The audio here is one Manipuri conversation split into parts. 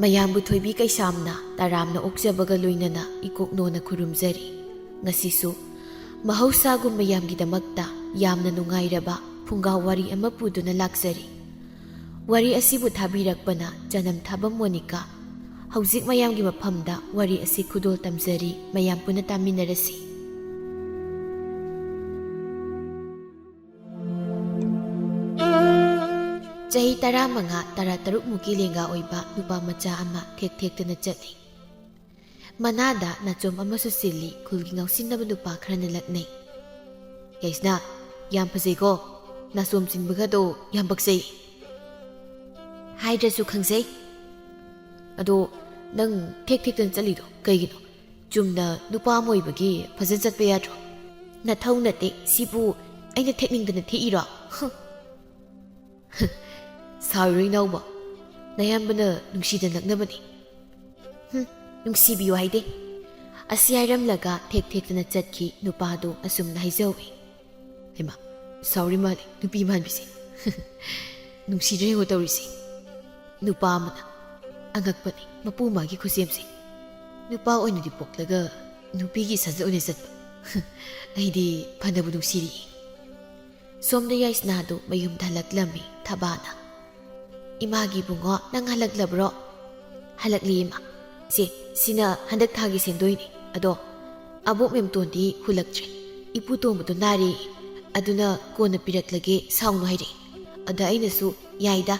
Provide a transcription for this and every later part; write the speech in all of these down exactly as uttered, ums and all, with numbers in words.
ꯃꯌꯥꯝꯕꯨ ꯊꯣꯏꯕꯤ ꯀꯩꯁꯥꯝꯅ ꯇꯔꯥꯝꯅ ꯑꯣꯛꯆꯕꯒ ꯂꯣꯏꯅꯅ ꯏꯀꯣꯛꯅꯣꯅ ꯈꯨꯔꯨꯝꯖꯔꯤ꯫ ꯉꯁꯤꯁꯨ ꯃꯍꯧꯁꯥꯒꯨꯝ ꯃꯌꯥꯝꯒꯤꯗꯃꯛꯇ ꯌꯥꯝꯅ ꯅꯨꯡꯉꯥꯏꯔꯕ ꯐꯨꯡꯒꯥ ꯋꯥꯔꯤ ꯑꯃ ꯄꯨꯗꯨꯅ ꯂꯥꯛꯆꯔꯤ꯫ ꯋꯥꯔꯤ ꯑꯁꯤꯕꯨ ꯊꯥꯕꯤꯔꯛꯄꯅ ꯆꯅꯝ ꯊꯥꯕ ꯃꯣꯅꯤꯀꯥ꯫ ꯍꯧꯖꯤꯛ ꯃꯌꯥꯝꯒꯤ ꯃꯐꯝꯗ ꯋꯥꯔꯤ ꯑꯁꯤ ꯈꯨꯗꯣꯜ ꯇꯝꯖꯔꯤ, ꯃꯌꯥꯝ ꯄꯨꯟꯅ ꯇꯥꯃꯤꯟꯅꯔꯁꯤ꯫ ꯆꯍꯤ ꯇꯔꯥꯃꯉꯥ, ꯇꯔꯥꯇꯔꯨꯛ ꯃꯨꯛꯀꯤ ꯂꯦꯡꯒꯥ ꯑꯣꯏꯕ ꯅꯨꯄꯥ ꯃꯆꯥ ꯑꯃ ꯊꯦꯛ ꯊꯦꯛꯇꯅ ꯆꯠꯂꯤ꯫ ꯃꯅꯥꯗ ꯅꯥꯆꯣꯝ ꯑꯃꯁꯨ ꯁꯤꯜꯂꯤ, ꯈꯨꯜꯒꯤ ꯉꯥꯎꯁꯤꯟꯅꯕ ꯅꯨꯄꯥ ꯈꯔꯅ ꯂꯛꯅꯩ꯫ "ꯌꯥꯏꯁꯅꯥ, ꯌꯥꯝ ꯐꯖꯩꯀꯣ, ꯅꯥꯆꯣꯝ ꯁꯤꯟꯕꯒꯗꯣ ꯌꯥꯝ ꯄꯛꯆꯩ꯫" "ꯍꯥꯏꯗ꯭ꯔꯁꯨ ꯈꯪꯖꯩ꯫ ꯑꯗꯣ ꯅꯪ ꯊꯦꯛ ꯊꯦꯛꯇꯅ ꯆꯠꯂꯤꯗꯣ ꯀꯩꯒꯤꯅꯣ? ꯆꯨꯝꯅ ꯅꯨꯄꯥ ꯑꯃ ꯑꯣꯏꯕꯒꯤ ꯐꯖ ꯆꯠꯄ ꯌꯥꯗ꯭ꯔꯣ?" "ꯅꯊꯧ ꯅꯠꯇꯦ, ꯁꯤꯕꯨ ꯑꯩꯅ ꯊꯦꯛꯅꯤꯡꯗꯅ ꯊꯦꯛꯏꯔꯣ?" "ꯍꯨꯝ꯫ ꯁꯥꯎꯔꯣꯏ ꯏꯅꯥꯎꯕ, ꯅꯌꯥꯝꯕꯅ ꯅꯨꯡꯁꯤꯗꯅ ꯂꯛꯅꯕꯅꯤ꯫" "ꯍꯨꯝ, ꯅꯨꯡꯁꯤꯕꯤꯌꯨ ꯍꯥꯏꯗꯦ꯫" ꯑꯁꯤ ꯍꯥꯏꯔꯝꯂꯒ ꯊꯦꯛ ꯊꯦꯛꯇꯅ ꯆꯠꯈꯤ꯫ ꯅꯨꯄꯥꯗꯨ ꯑꯁꯨꯝꯅ ꯍꯥꯏꯖꯍꯧꯏ꯫ "ꯍꯩꯃꯥ, ꯁꯥꯎꯔꯤ ꯃꯥꯜꯂꯦ ꯅꯨꯄꯤ ꯃꯥꯟꯕꯤꯁꯦ꯫" "ꯅꯨꯡꯁꯤꯗ꯭ꯔ ꯌꯦꯡꯉꯣ ꯇꯧꯔꯤꯁꯦ꯫" ꯅꯨꯄꯥ ꯑꯃꯅ, "ꯑꯉꯛꯄꯅꯤ ꯃꯄꯨ ꯃꯥꯒꯤ ꯈꯨꯁꯦꯝꯁꯦ꯫ ꯅꯨꯄꯥ ꯑꯣꯏꯅꯗꯤ ꯄꯣꯛꯂꯒ ꯅꯨꯄꯤꯒꯤ ꯁꯥꯖꯠ ꯑꯣꯏꯅ ꯆꯠꯄ꯫ ꯑꯩꯗꯤ ꯐꯅꯕꯨ ꯅꯨꯡꯁꯤꯔꯤꯌꯦ꯫" ꯁꯣꯝꯗ ꯌꯥꯏꯁꯅꯥꯗꯨ ꯃꯌꯨꯝꯗ ꯍꯜꯂꯛꯂꯝꯃꯤ꯫ ꯊꯕꯥꯅ, "ꯏꯃꯥꯒꯤ ꯏꯕꯨꯡꯉꯣ, ꯅꯪ ꯍꯜꯂꯛꯂꯕ꯭ꯔꯣ?" "ꯍꯜꯂꯛꯂꯤ ꯏꯃꯥ꯫ ꯁꯦ, ꯁꯤꯅ ꯍꯟꯗꯛ ꯊꯥꯒꯤ ꯁꯦꯟꯗꯣꯏꯅꯤ꯫ ꯑꯗꯣ ꯑꯕꯣꯛ ꯃꯦꯝꯇꯣꯟꯗꯤ ꯍꯨꯜꯂꯛꯇ꯭ꯔꯦ꯫ ꯏꯄꯨ ꯇꯣꯝꯕꯗꯣ ꯅꯥꯔꯦ꯫ ꯑꯗꯨꯅ ꯀꯣꯟꯅ ꯄꯤꯔꯛꯂꯒꯦ, ꯁꯥꯎꯅꯨ ꯍꯥꯏꯔꯛꯏ꯫ ꯑꯗ ꯑꯩꯅꯁꯨ ꯌꯥꯏꯗ,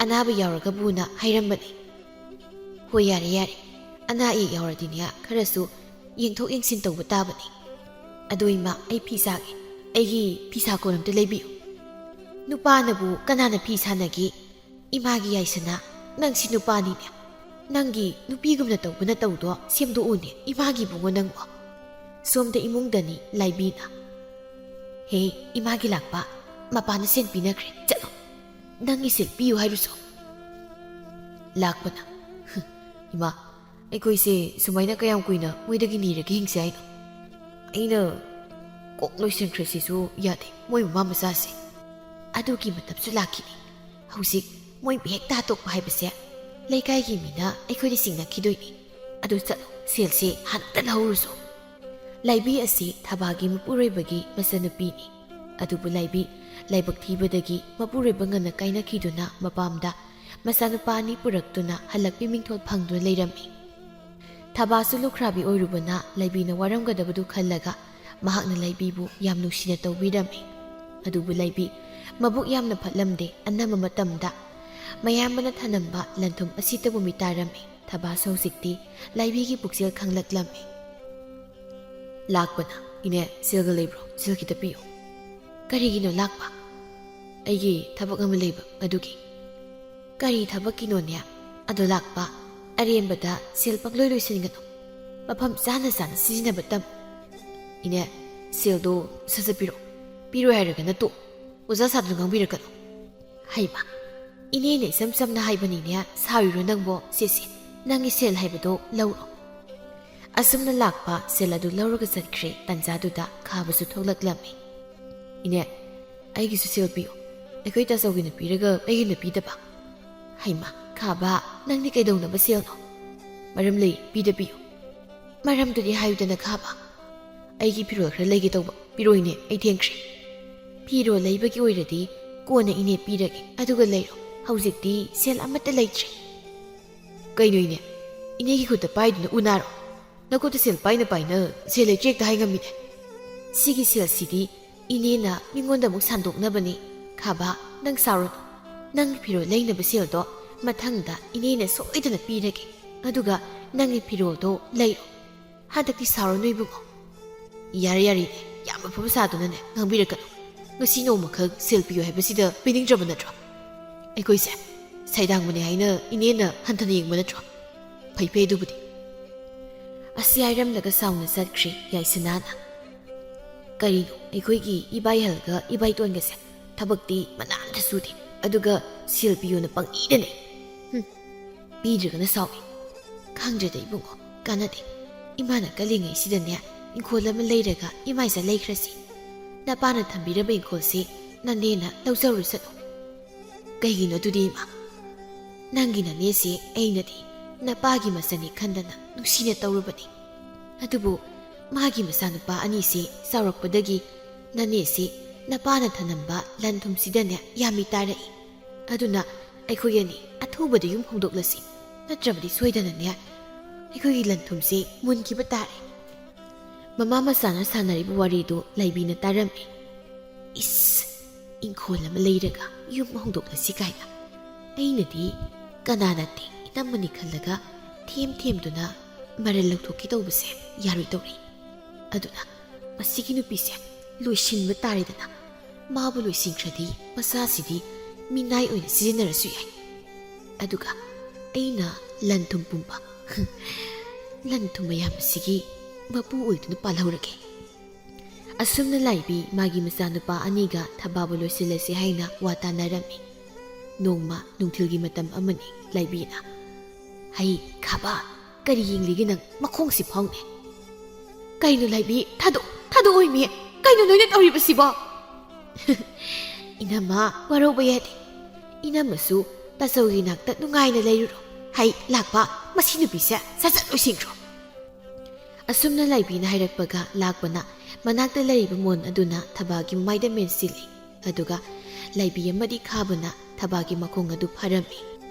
ꯑꯅꯥꯕ ꯌꯥꯎꯔꯒꯕꯨꯅ ꯍꯥꯏꯔꯝꯕꯅꯤ꯫" "ꯍꯣꯏ, ꯌꯥꯔꯦ ꯌꯥꯔꯦ, ꯑꯅꯥ ꯑꯌꯦꯛ ꯌꯥꯎꯔꯗꯤꯅꯦ ꯈꯔꯁꯨ ꯌꯦꯡꯊꯣꯛ ꯌꯦꯡꯁꯤꯟ ꯇꯧꯕ ꯇꯥꯕꯅꯤ꯫ ꯑꯗꯣ ꯏꯃꯥ, ꯑꯩ ꯐꯤ ꯁꯥꯒꯦ꯫ ꯑꯩꯒꯤ ꯐꯤꯁꯥ ꯀꯣꯟ ꯑꯝꯇ ꯂꯩꯕꯤꯌꯨ꯫" "ꯅꯨꯄꯥꯅꯕꯨ ꯀꯅꯥꯅ ꯐꯤ ꯁꯥꯟꯅꯒꯦ? ꯏꯃꯥꯒꯤ ꯌꯥꯏꯁꯅꯥ, ꯅꯪꯁꯤ ꯅꯨꯄꯥꯅꯤꯅꯦ꯫ ꯅꯪꯒꯤ ꯅꯨꯄꯤꯒꯨꯝꯅ ꯇꯧꯕ ꯅꯇꯧꯗꯣ ꯁꯦꯝꯗꯣꯛꯎꯅꯦ, ꯏꯃꯥꯒꯤ ꯏꯕꯨꯡꯉꯣ ꯅꯪꯕꯣ꯫" ꯁꯣꯝꯗ ꯏꯃꯨꯡꯗꯅꯤ ꯂꯥꯏꯕꯤꯅ, "ꯍꯦ, ꯏꯃꯥꯒꯤ ꯂꯥꯛꯄ, ꯃꯄꯥꯅ ꯁꯦꯟ ꯄꯤꯅꯈ꯭ꯔꯦ, ꯆꯠꯂꯣ꯫ ꯅꯪꯒꯤ ꯁꯦꯟ ꯄꯤꯌꯨ ꯍꯥꯏꯔꯨꯁꯣ꯫" ꯂꯥꯛꯄꯅ, "ꯏꯃꯥ, ꯑꯩꯈꯣꯏꯁꯦ ꯁꯨꯃꯥꯏꯅ ꯀꯌꯥꯝ ꯀꯨꯏꯅ ꯃꯣꯏꯗꯒꯤ ꯅꯤꯔꯒ ꯍꯤꯡꯁꯦ ꯍꯥꯏꯅꯣ? ꯑꯩꯅ ꯀꯣꯛ ꯂꯣꯏꯁꯟꯈ꯭ꯔꯁꯤꯁꯨ ꯌꯥꯗꯦ, ꯃꯣꯏ ꯃꯃꯥ ꯃꯆꯥꯁꯦ꯫" ꯑꯗꯨꯒꯤ ꯃꯇꯝꯁꯨ ꯂꯥꯛꯈꯤꯅꯤ꯫ ꯍꯧꯖꯤꯛ ꯃꯣꯏꯕꯨ ꯍꯦꯛꯇ ꯍꯥꯠꯇꯣꯛꯄ ꯍꯥꯏꯕꯁꯦ "ꯂꯩꯀꯥꯏꯒꯤ ꯃꯤꯅ ꯑꯩꯈꯣꯏꯗ ꯁꯤꯡꯅꯈꯤꯗꯣꯏꯅꯤ꯫ ꯑꯗꯨ ꯆꯠꯂꯣ, ꯁꯦꯜꯁꯦ ꯍꯥꯟꯅ ꯂꯧꯔꯨꯁꯣ꯫" ꯂꯥꯏꯕꯤ ꯑꯁꯤ ꯊꯕꯥꯒꯤ ꯃꯄꯨꯔꯣꯏꯕꯒꯤ ꯃꯆꯟꯅꯨꯄꯤꯅꯤ꯫ ꯑꯗꯨꯕꯨ ꯂꯥꯏꯕꯤ ꯂꯥꯏꯕꯛ ꯊꯤꯕꯗꯒꯤ ꯃꯄꯨꯔꯣꯏꯕ ꯉꯟꯅ ꯀꯥꯏꯅꯈꯤꯗꯨꯅ ꯃꯄꯥꯝꯗ ꯃꯆꯥꯅꯨꯄꯥ ꯑꯅꯤ ꯄꯨꯔꯛꯇꯨꯅ ꯍꯜꯂꯛꯄꯤ ꯃꯤꯡꯊꯣꯜ ꯐꯪꯗꯨꯅ ꯂꯩꯔꯝꯃꯤ꯫ ꯊꯕꯥꯁꯨ ꯂꯨꯈ꯭ꯔꯥꯕꯤ ꯑꯣꯏꯔꯨꯕꯅ ꯂꯥꯏꯕꯤꯅ ꯋꯥꯔꯝꯒꯗꯕꯗꯨ ꯈꯜꯂꯒ ꯃꯍꯥꯛꯅ ꯂꯥꯏꯕꯤꯕꯨ ꯌꯥꯝ ꯅꯨꯡꯁꯤꯅ ꯇꯧꯕꯤꯔꯝꯃꯤ꯫ ꯑꯗꯨꯕꯨ ꯂꯥꯏꯕꯤ ꯃꯕꯨꯛ ꯌꯥꯝꯅ ꯐꯠꯂꯝꯗꯦ꯫ ꯑꯅꯝꯕ ꯃꯇꯝꯗ ꯃꯌꯥꯝꯕꯅ ꯊꯅꯝꯕ ꯂꯟꯊꯨꯝ ꯑꯁꯤꯇꯕꯨ ꯃꯤꯇꯥꯔꯝꯃꯤ꯫ ꯊꯕꯥꯁꯨ ꯍꯧꯖꯤꯛꯇꯤ ꯂꯥꯏꯕꯤꯒꯤ ꯄꯨꯛꯆꯦꯜ ꯈꯪꯂꯛꯂꯝꯃꯤ꯫ "ꯂꯥꯛꯄꯅ꯫ ꯏꯅꯦ, ꯁꯦꯜꯒ ꯂꯩꯕ꯭ꯔꯣ? ꯁꯦꯜ ꯈꯤꯇ ꯄꯤꯌꯨ꯫" "ꯀꯔꯤꯒꯤꯅꯣ ꯂꯥꯛꯄ?" "ꯑꯩꯒꯤ ꯊꯕꯛ ꯑꯃ ꯂꯩꯕ ꯑꯗꯨꯒꯤ꯫" "ꯀꯔꯤ ꯊꯕꯛꯀꯤꯅꯣꯅꯦ?" "ꯑꯗꯣ ꯂꯥꯛꯄ, ꯑꯔꯦꯝꯕꯗ ꯁꯦꯜ ꯄꯪꯂꯣꯏ ꯂꯣꯏꯁꯤꯟꯒꯅꯨ꯫ ꯃꯐꯝ ꯆꯥꯅ ꯆꯥꯅ ꯁꯤꯖꯤꯟꯅꯕ ꯇꯝꯃꯨ꯫" "ꯏꯅꯦ, ꯁꯦꯜꯗꯣ ꯁꯠ ꯁꯠ ꯄꯤꯔꯛꯑꯣ꯫ ꯄꯤꯔꯣꯏ ꯍꯥꯏꯔꯒꯅ ꯇꯣꯛ꯫ ꯑꯣꯖꯥ ꯁꯥꯗꯨꯅ ꯉꯥꯡꯕꯤꯔꯛꯀꯅꯨ꯫" "ꯍꯩꯃꯥ, ꯏꯅꯦꯅ ꯏꯆꯝ ꯆꯝꯅ ꯍꯥꯏꯕꯅꯤꯅꯦ, ꯁꯥꯎꯔꯤꯔꯣ ꯅꯪꯕꯣ? ꯁꯦ ꯁꯦ, ꯅꯪꯒꯤ ꯁꯦꯜ ꯍꯥꯏꯕꯗꯣ ꯂꯧꯔꯣ꯫" ꯑꯁꯨꯝꯅ ꯂꯥꯛꯄ ꯁꯦꯜ ꯑꯗꯨ ꯂꯧꯔꯒ ꯆꯠꯈ꯭ꯔꯦ꯫ ꯇꯟꯖꯥꯗꯨꯗ ꯈꯥꯕꯁꯨ ꯊꯣꯛꯂꯛꯂꯝꯃꯤ꯫ "ꯏꯅꯦ, ꯑꯩꯒꯤꯁꯨ ꯁꯦꯜ ꯄꯤꯌꯨ꯫ ꯑꯩꯈꯣꯏ ꯇꯥꯆꯧꯒꯤꯅ ꯄꯤꯔꯒ ꯑꯩꯒꯤꯅ ꯄꯤꯗꯕ꯫" "ꯍꯩꯃꯥ, ꯈꯥꯕ, ꯅꯪꯗꯤ ꯀꯩꯗꯧꯅꯕ ꯁꯦꯜꯅꯣ?" "ꯃꯔꯝ ꯂꯩ, ꯄꯤꯗ ꯄꯤꯌꯨ꯫" "ꯃꯔꯝꯗꯨꯗꯤ ꯍꯥꯏꯌꯨꯗꯅ, ꯈꯥꯕ꯫" "ꯑꯩꯒꯤ ꯐꯤꯔꯣꯜ ꯈꯔ ꯂꯩꯒꯦ ꯇꯧꯕ꯫" "ꯄꯤꯔꯣꯏꯅꯦ, ꯑꯩ ꯊꯦꯡꯈ꯭ꯔꯦ꯫" "ꯐꯤꯔꯣꯜ ꯂꯩꯕꯒꯤ ꯑꯣꯏꯔꯗꯤ ꯀꯣꯟꯅ ꯏꯅꯦ ꯄꯤꯔꯒꯦ, ꯑꯗꯨꯒ ꯂꯩꯔꯣ꯫ ꯍꯧꯖꯤꯛꯇꯤ ꯁꯦꯜ ꯑꯃꯠꯇ ꯂꯩꯇ꯭ꯔꯦ꯫" "ꯀꯩꯅꯣ ꯏꯅꯦ, ꯏꯅꯦꯒꯤ ꯈꯨꯠꯇ ꯄꯥꯏꯗꯨꯅ ꯎꯅꯔꯣ꯫ ꯅꯈꯨꯠꯇ ꯁꯦꯜ ꯄꯥꯏꯅ ꯄꯥꯏꯅ ꯁꯦꯜ ꯂꯩꯇ꯭ꯔꯦ ꯍꯦꯛꯇ ꯍꯥꯏ ꯉꯝꯃꯤꯅꯦ꯫" "ꯁꯤꯒꯤ ꯁꯦꯜꯁꯤꯗꯤ ꯏꯅꯦꯅ ꯃꯤꯉꯣꯟꯗ ꯑꯃꯨꯛ ꯁꯥꯟꯗꯣꯛꯅꯕꯅꯤ꯫ ꯈꯥꯕ, ꯅꯪ ꯁꯥꯎꯔꯨꯅꯨ꯫ ꯅꯪꯒꯤ ꯐꯤꯔꯣꯜ ꯂꯩꯅꯕ ꯁꯦꯜꯗꯣ ꯃꯊꯪꯗ ꯏꯅꯦꯅ ꯁꯣꯏꯗꯅ ꯄꯤꯔꯒꯦ꯫ ꯑꯗꯨꯒ ꯅꯪꯒꯤ ꯐꯤꯔꯣꯜꯗꯣ ꯂꯩꯔꯣ꯫ ꯍꯟꯗꯛꯇꯤ ꯁꯥꯎꯔꯅꯨ ꯏꯕꯨꯡꯉꯣ꯫" "ꯌꯥꯔꯦ, ꯌꯥꯔꯦ, ꯌꯥꯝ ꯑꯐꯕ ꯁꯥꯗꯨꯅꯅꯦ ꯉꯥꯡꯕꯤꯔꯛꯀꯅꯨ꯫ ꯉꯁꯤ ꯅꯣꯡꯃꯈꯛ ꯁꯦꯜ ꯄꯤꯌꯨ ꯍꯥꯏꯕꯁꯤꯗ ꯄꯤꯅꯤꯡꯗ꯭ꯔꯕ ꯅꯠꯇ꯭ꯔꯣ? ꯑꯩꯈꯣꯏꯁꯦ ꯁꯩꯗꯥꯡꯕꯅꯦ ꯍꯥꯏꯅ ꯏꯅꯦꯅ ꯍꯟꯊꯅ ꯌꯦꯡꯕ ꯅꯠꯇ꯭ꯔꯣ? ꯐꯩ ꯐꯩ ꯑꯗꯨꯕꯨꯗꯤ꯫" ꯑꯁꯤ ꯍꯥꯏꯔꯝꯂꯒ ꯁꯥꯎꯅ ꯆꯠꯈ꯭ꯔꯦ ꯌꯥꯏꯁꯅꯥꯅ꯫ "ꯀꯔꯤꯅꯣ, ꯑꯩꯈꯣꯏꯒꯤ ꯏꯕꯥꯏꯍꯜꯒ ꯏꯕꯥꯏꯇꯣꯟꯒꯁꯦ ꯊꯕꯛꯇꯤ ꯃꯅꯥ ꯑꯝꯇ ꯁꯨꯗꯦ, ꯑꯗꯨꯒ ꯁꯦꯜ ꯄꯤꯌꯣꯅ ꯄꯪꯅꯤꯗꯅꯦ꯫ ꯍꯨꯝ, ꯄꯤꯗ꯭ꯔꯒꯅ ꯁꯥꯎꯏ꯫ ꯈꯪꯗ꯭ꯔꯦꯗ ꯏꯕꯨꯡꯉꯣ, ꯀꯥꯟꯅꯗꯦ꯫ ꯏꯃꯥꯅ ꯀꯜꯂꯤꯉꯩꯁꯤꯗꯅꯦ ꯏꯪꯈꯣꯜ ꯑꯃ ꯂꯩꯔꯒ ꯏꯃꯥꯏꯖ ꯂꯩꯈ꯭ꯔꯁꯤ꯫ ꯅꯄꯥꯅ ꯊꯝꯕꯤꯔꯕ ꯏꯪꯈꯣꯜꯁꯤ ꯅꯅꯦꯅ ꯂꯧꯖꯔꯨꯁꯅꯨ꯫" "ꯀꯩꯒꯤꯅꯣ ꯑꯗꯨꯗꯤ ꯏꯃꯥ?" "ꯅꯪꯒꯤ ꯅꯅꯦꯁꯦ ꯑꯩꯅꯗꯤ ꯅꯄꯥꯒꯤ ꯃꯆꯟꯅꯤ ꯈꯟꯗꯅ ꯅꯨꯡꯁꯤꯅ ꯇꯧꯔꯨꯕꯅꯤ꯫ ꯑꯗꯨꯕꯨ ꯃꯥꯒꯤ ꯃꯆꯥꯅꯨꯄꯥ ꯑꯅꯤꯁꯦ ꯆꯥꯎꯔꯛꯄꯗꯒꯤ ꯅꯅꯦꯁꯦ ꯅꯄꯥꯅ ꯊꯅꯝꯕ ꯂꯟ ꯊꯨꯝꯁꯤꯗꯅꯦ ꯌꯥꯝꯃꯤ ꯇꯥꯔꯛꯏ꯫ ꯑꯗꯨꯅ ꯑꯩꯈꯣꯏ ꯑꯅꯤ ꯑꯊꯨꯕꯗ ꯌꯨꯝ ꯍꯣꯡꯗꯣꯛꯂꯁꯤ, ꯅꯠꯇ꯭ꯔꯕꯗꯤ ꯁꯣꯏꯗꯅꯅꯦ ꯑꯩꯈꯣꯏꯒꯤ ꯂꯟ ꯊꯨꯝꯁꯦ ꯃꯨꯟꯈꯤꯕ ꯇꯥꯔꯦ"꯫ ꯃꯃꯥ ꯃꯆꯥꯅ ꯁꯥꯟꯅꯔꯤꯕ ꯋꯥꯔꯤꯗꯨ ꯂꯩꯕꯤꯅ ꯇꯥꯔꯝꯃꯤ꯫ "ꯏꯁ, ꯏꯪꯈꯣꯜ ꯑꯃ ꯂꯩꯔꯒ ꯌꯨꯝ ꯍꯣꯡꯗꯣꯛꯂꯁꯤ ꯀꯥꯏꯅ꯫ ꯑꯩꯅꯗꯤ ꯀꯅꯥꯅ ꯇꯦꯛ ꯏꯅꯝꯃꯅꯤ ꯈꯜꯂꯒ ꯊꯦꯝ ꯊꯦꯝꯗꯨꯅ ꯃꯔꯜ ꯂꯧꯊꯣꯛꯀꯦ ꯇꯧꯕꯁꯦ ꯌꯥꯔꯣꯏꯗꯧꯔꯤ꯫ ꯑꯗꯨꯅ ꯃꯁꯤꯒꯤ ꯅꯨꯄꯤꯁꯦ ꯂꯣꯏꯁꯤꯟꯕ ꯇꯥꯔꯦꯗꯅ꯫ ꯃꯥꯕꯨ ꯂꯣꯏꯁꯤꯟꯈ꯭ꯔꯗꯤ ꯃꯆꯥꯁꯤꯗꯤ ꯃꯤꯅꯥꯏ ꯑꯣꯏꯅ ꯁꯤꯖꯤꯟꯅꯔꯁꯨ ꯌꯥꯏ꯫ ꯑꯗꯨꯒ ꯑꯩꯅ ꯂꯟ ꯊꯨꯝ ꯄꯨꯝꯕ, ꯂꯟ ꯊꯨꯝ ꯃꯌꯥꯝ ꯑꯁꯤꯒꯤ ꯃꯄꯨ ꯑꯣꯏꯗꯨꯅ ꯄꯥꯜꯍꯧꯔꯒꯦ"꯫ ꯑꯁꯨꯝꯅ ꯂꯥꯏꯕꯤ ꯃꯥꯒꯤ ꯃꯆꯥꯅꯨꯄꯥ ꯑꯅꯤꯒ ꯊꯕꯥꯕꯨ ꯂꯣꯏꯁꯤꯜꯂꯁꯤ ꯍꯥꯏꯅ ꯋꯥ ꯇꯥꯅꯔꯝꯃꯤ꯫ ꯅꯣꯡꯃ ꯅꯨꯡꯊꯤꯜꯒꯤ ꯃꯇꯝ ꯑꯃꯅꯤ꯫ ꯂꯥꯏꯕꯤꯅ, "ꯍꯩ, ꯈꯥꯕ, ꯀꯔꯤ ꯌꯦꯡꯂꯤꯒꯦ ꯅꯪ? ꯃꯈꯣꯡꯁꯤ ꯐꯥꯎꯅꯦ"꯫ "ꯀꯩꯅꯣ ꯂꯥꯏꯕꯤ? ꯊꯥꯗꯣꯛ, ꯊꯥꯗꯣꯛꯑꯣꯏꯃꯤ꯫ ꯀꯩꯅꯣ ꯅꯣꯏꯅ ꯇꯧꯔꯤꯕꯁꯤꯕꯣ?" "ꯏꯅꯝꯃ, ꯋꯥꯔꯧꯕ ꯌꯥꯗꯦ꯫ ꯏꯅꯝꯃꯁꯨ ꯇꯥꯆꯧꯒꯤ ꯅꯥꯛꯇ ꯅꯨꯡꯉꯥꯏꯅ ꯂꯩꯔꯨꯔꯣ꯫ ꯍꯩ, ꯂꯥꯛꯄ, ꯃꯁꯤ ꯅꯨꯄꯤꯁꯦ ꯁꯠ ꯁꯠ ꯂꯣꯏꯁꯤꯟꯈ꯭ꯔꯣ"꯫ ꯑꯁꯨꯝꯅ ꯂꯥꯏꯕꯤꯅ ꯍꯥꯏꯔꯛꯄꯒ ꯂꯥꯛꯄꯅ ꯃꯅꯥꯛꯇ ꯂꯩꯔꯤꯕ ꯃꯣꯟ ꯑꯗꯨꯅ ꯊꯕꯥꯒꯤ ꯃꯃꯥꯏꯗ ꯃꯦꯟꯁꯤꯜꯂꯤ꯫ ꯑꯗꯨꯒ ꯂꯥꯏꯕꯤ ꯑꯃꯗꯤ ꯈꯥꯕꯅ ꯊꯕꯥꯒꯤ ꯃꯈꯣꯡ ꯑꯗꯨ ꯐꯥꯔꯝꯃꯤ꯫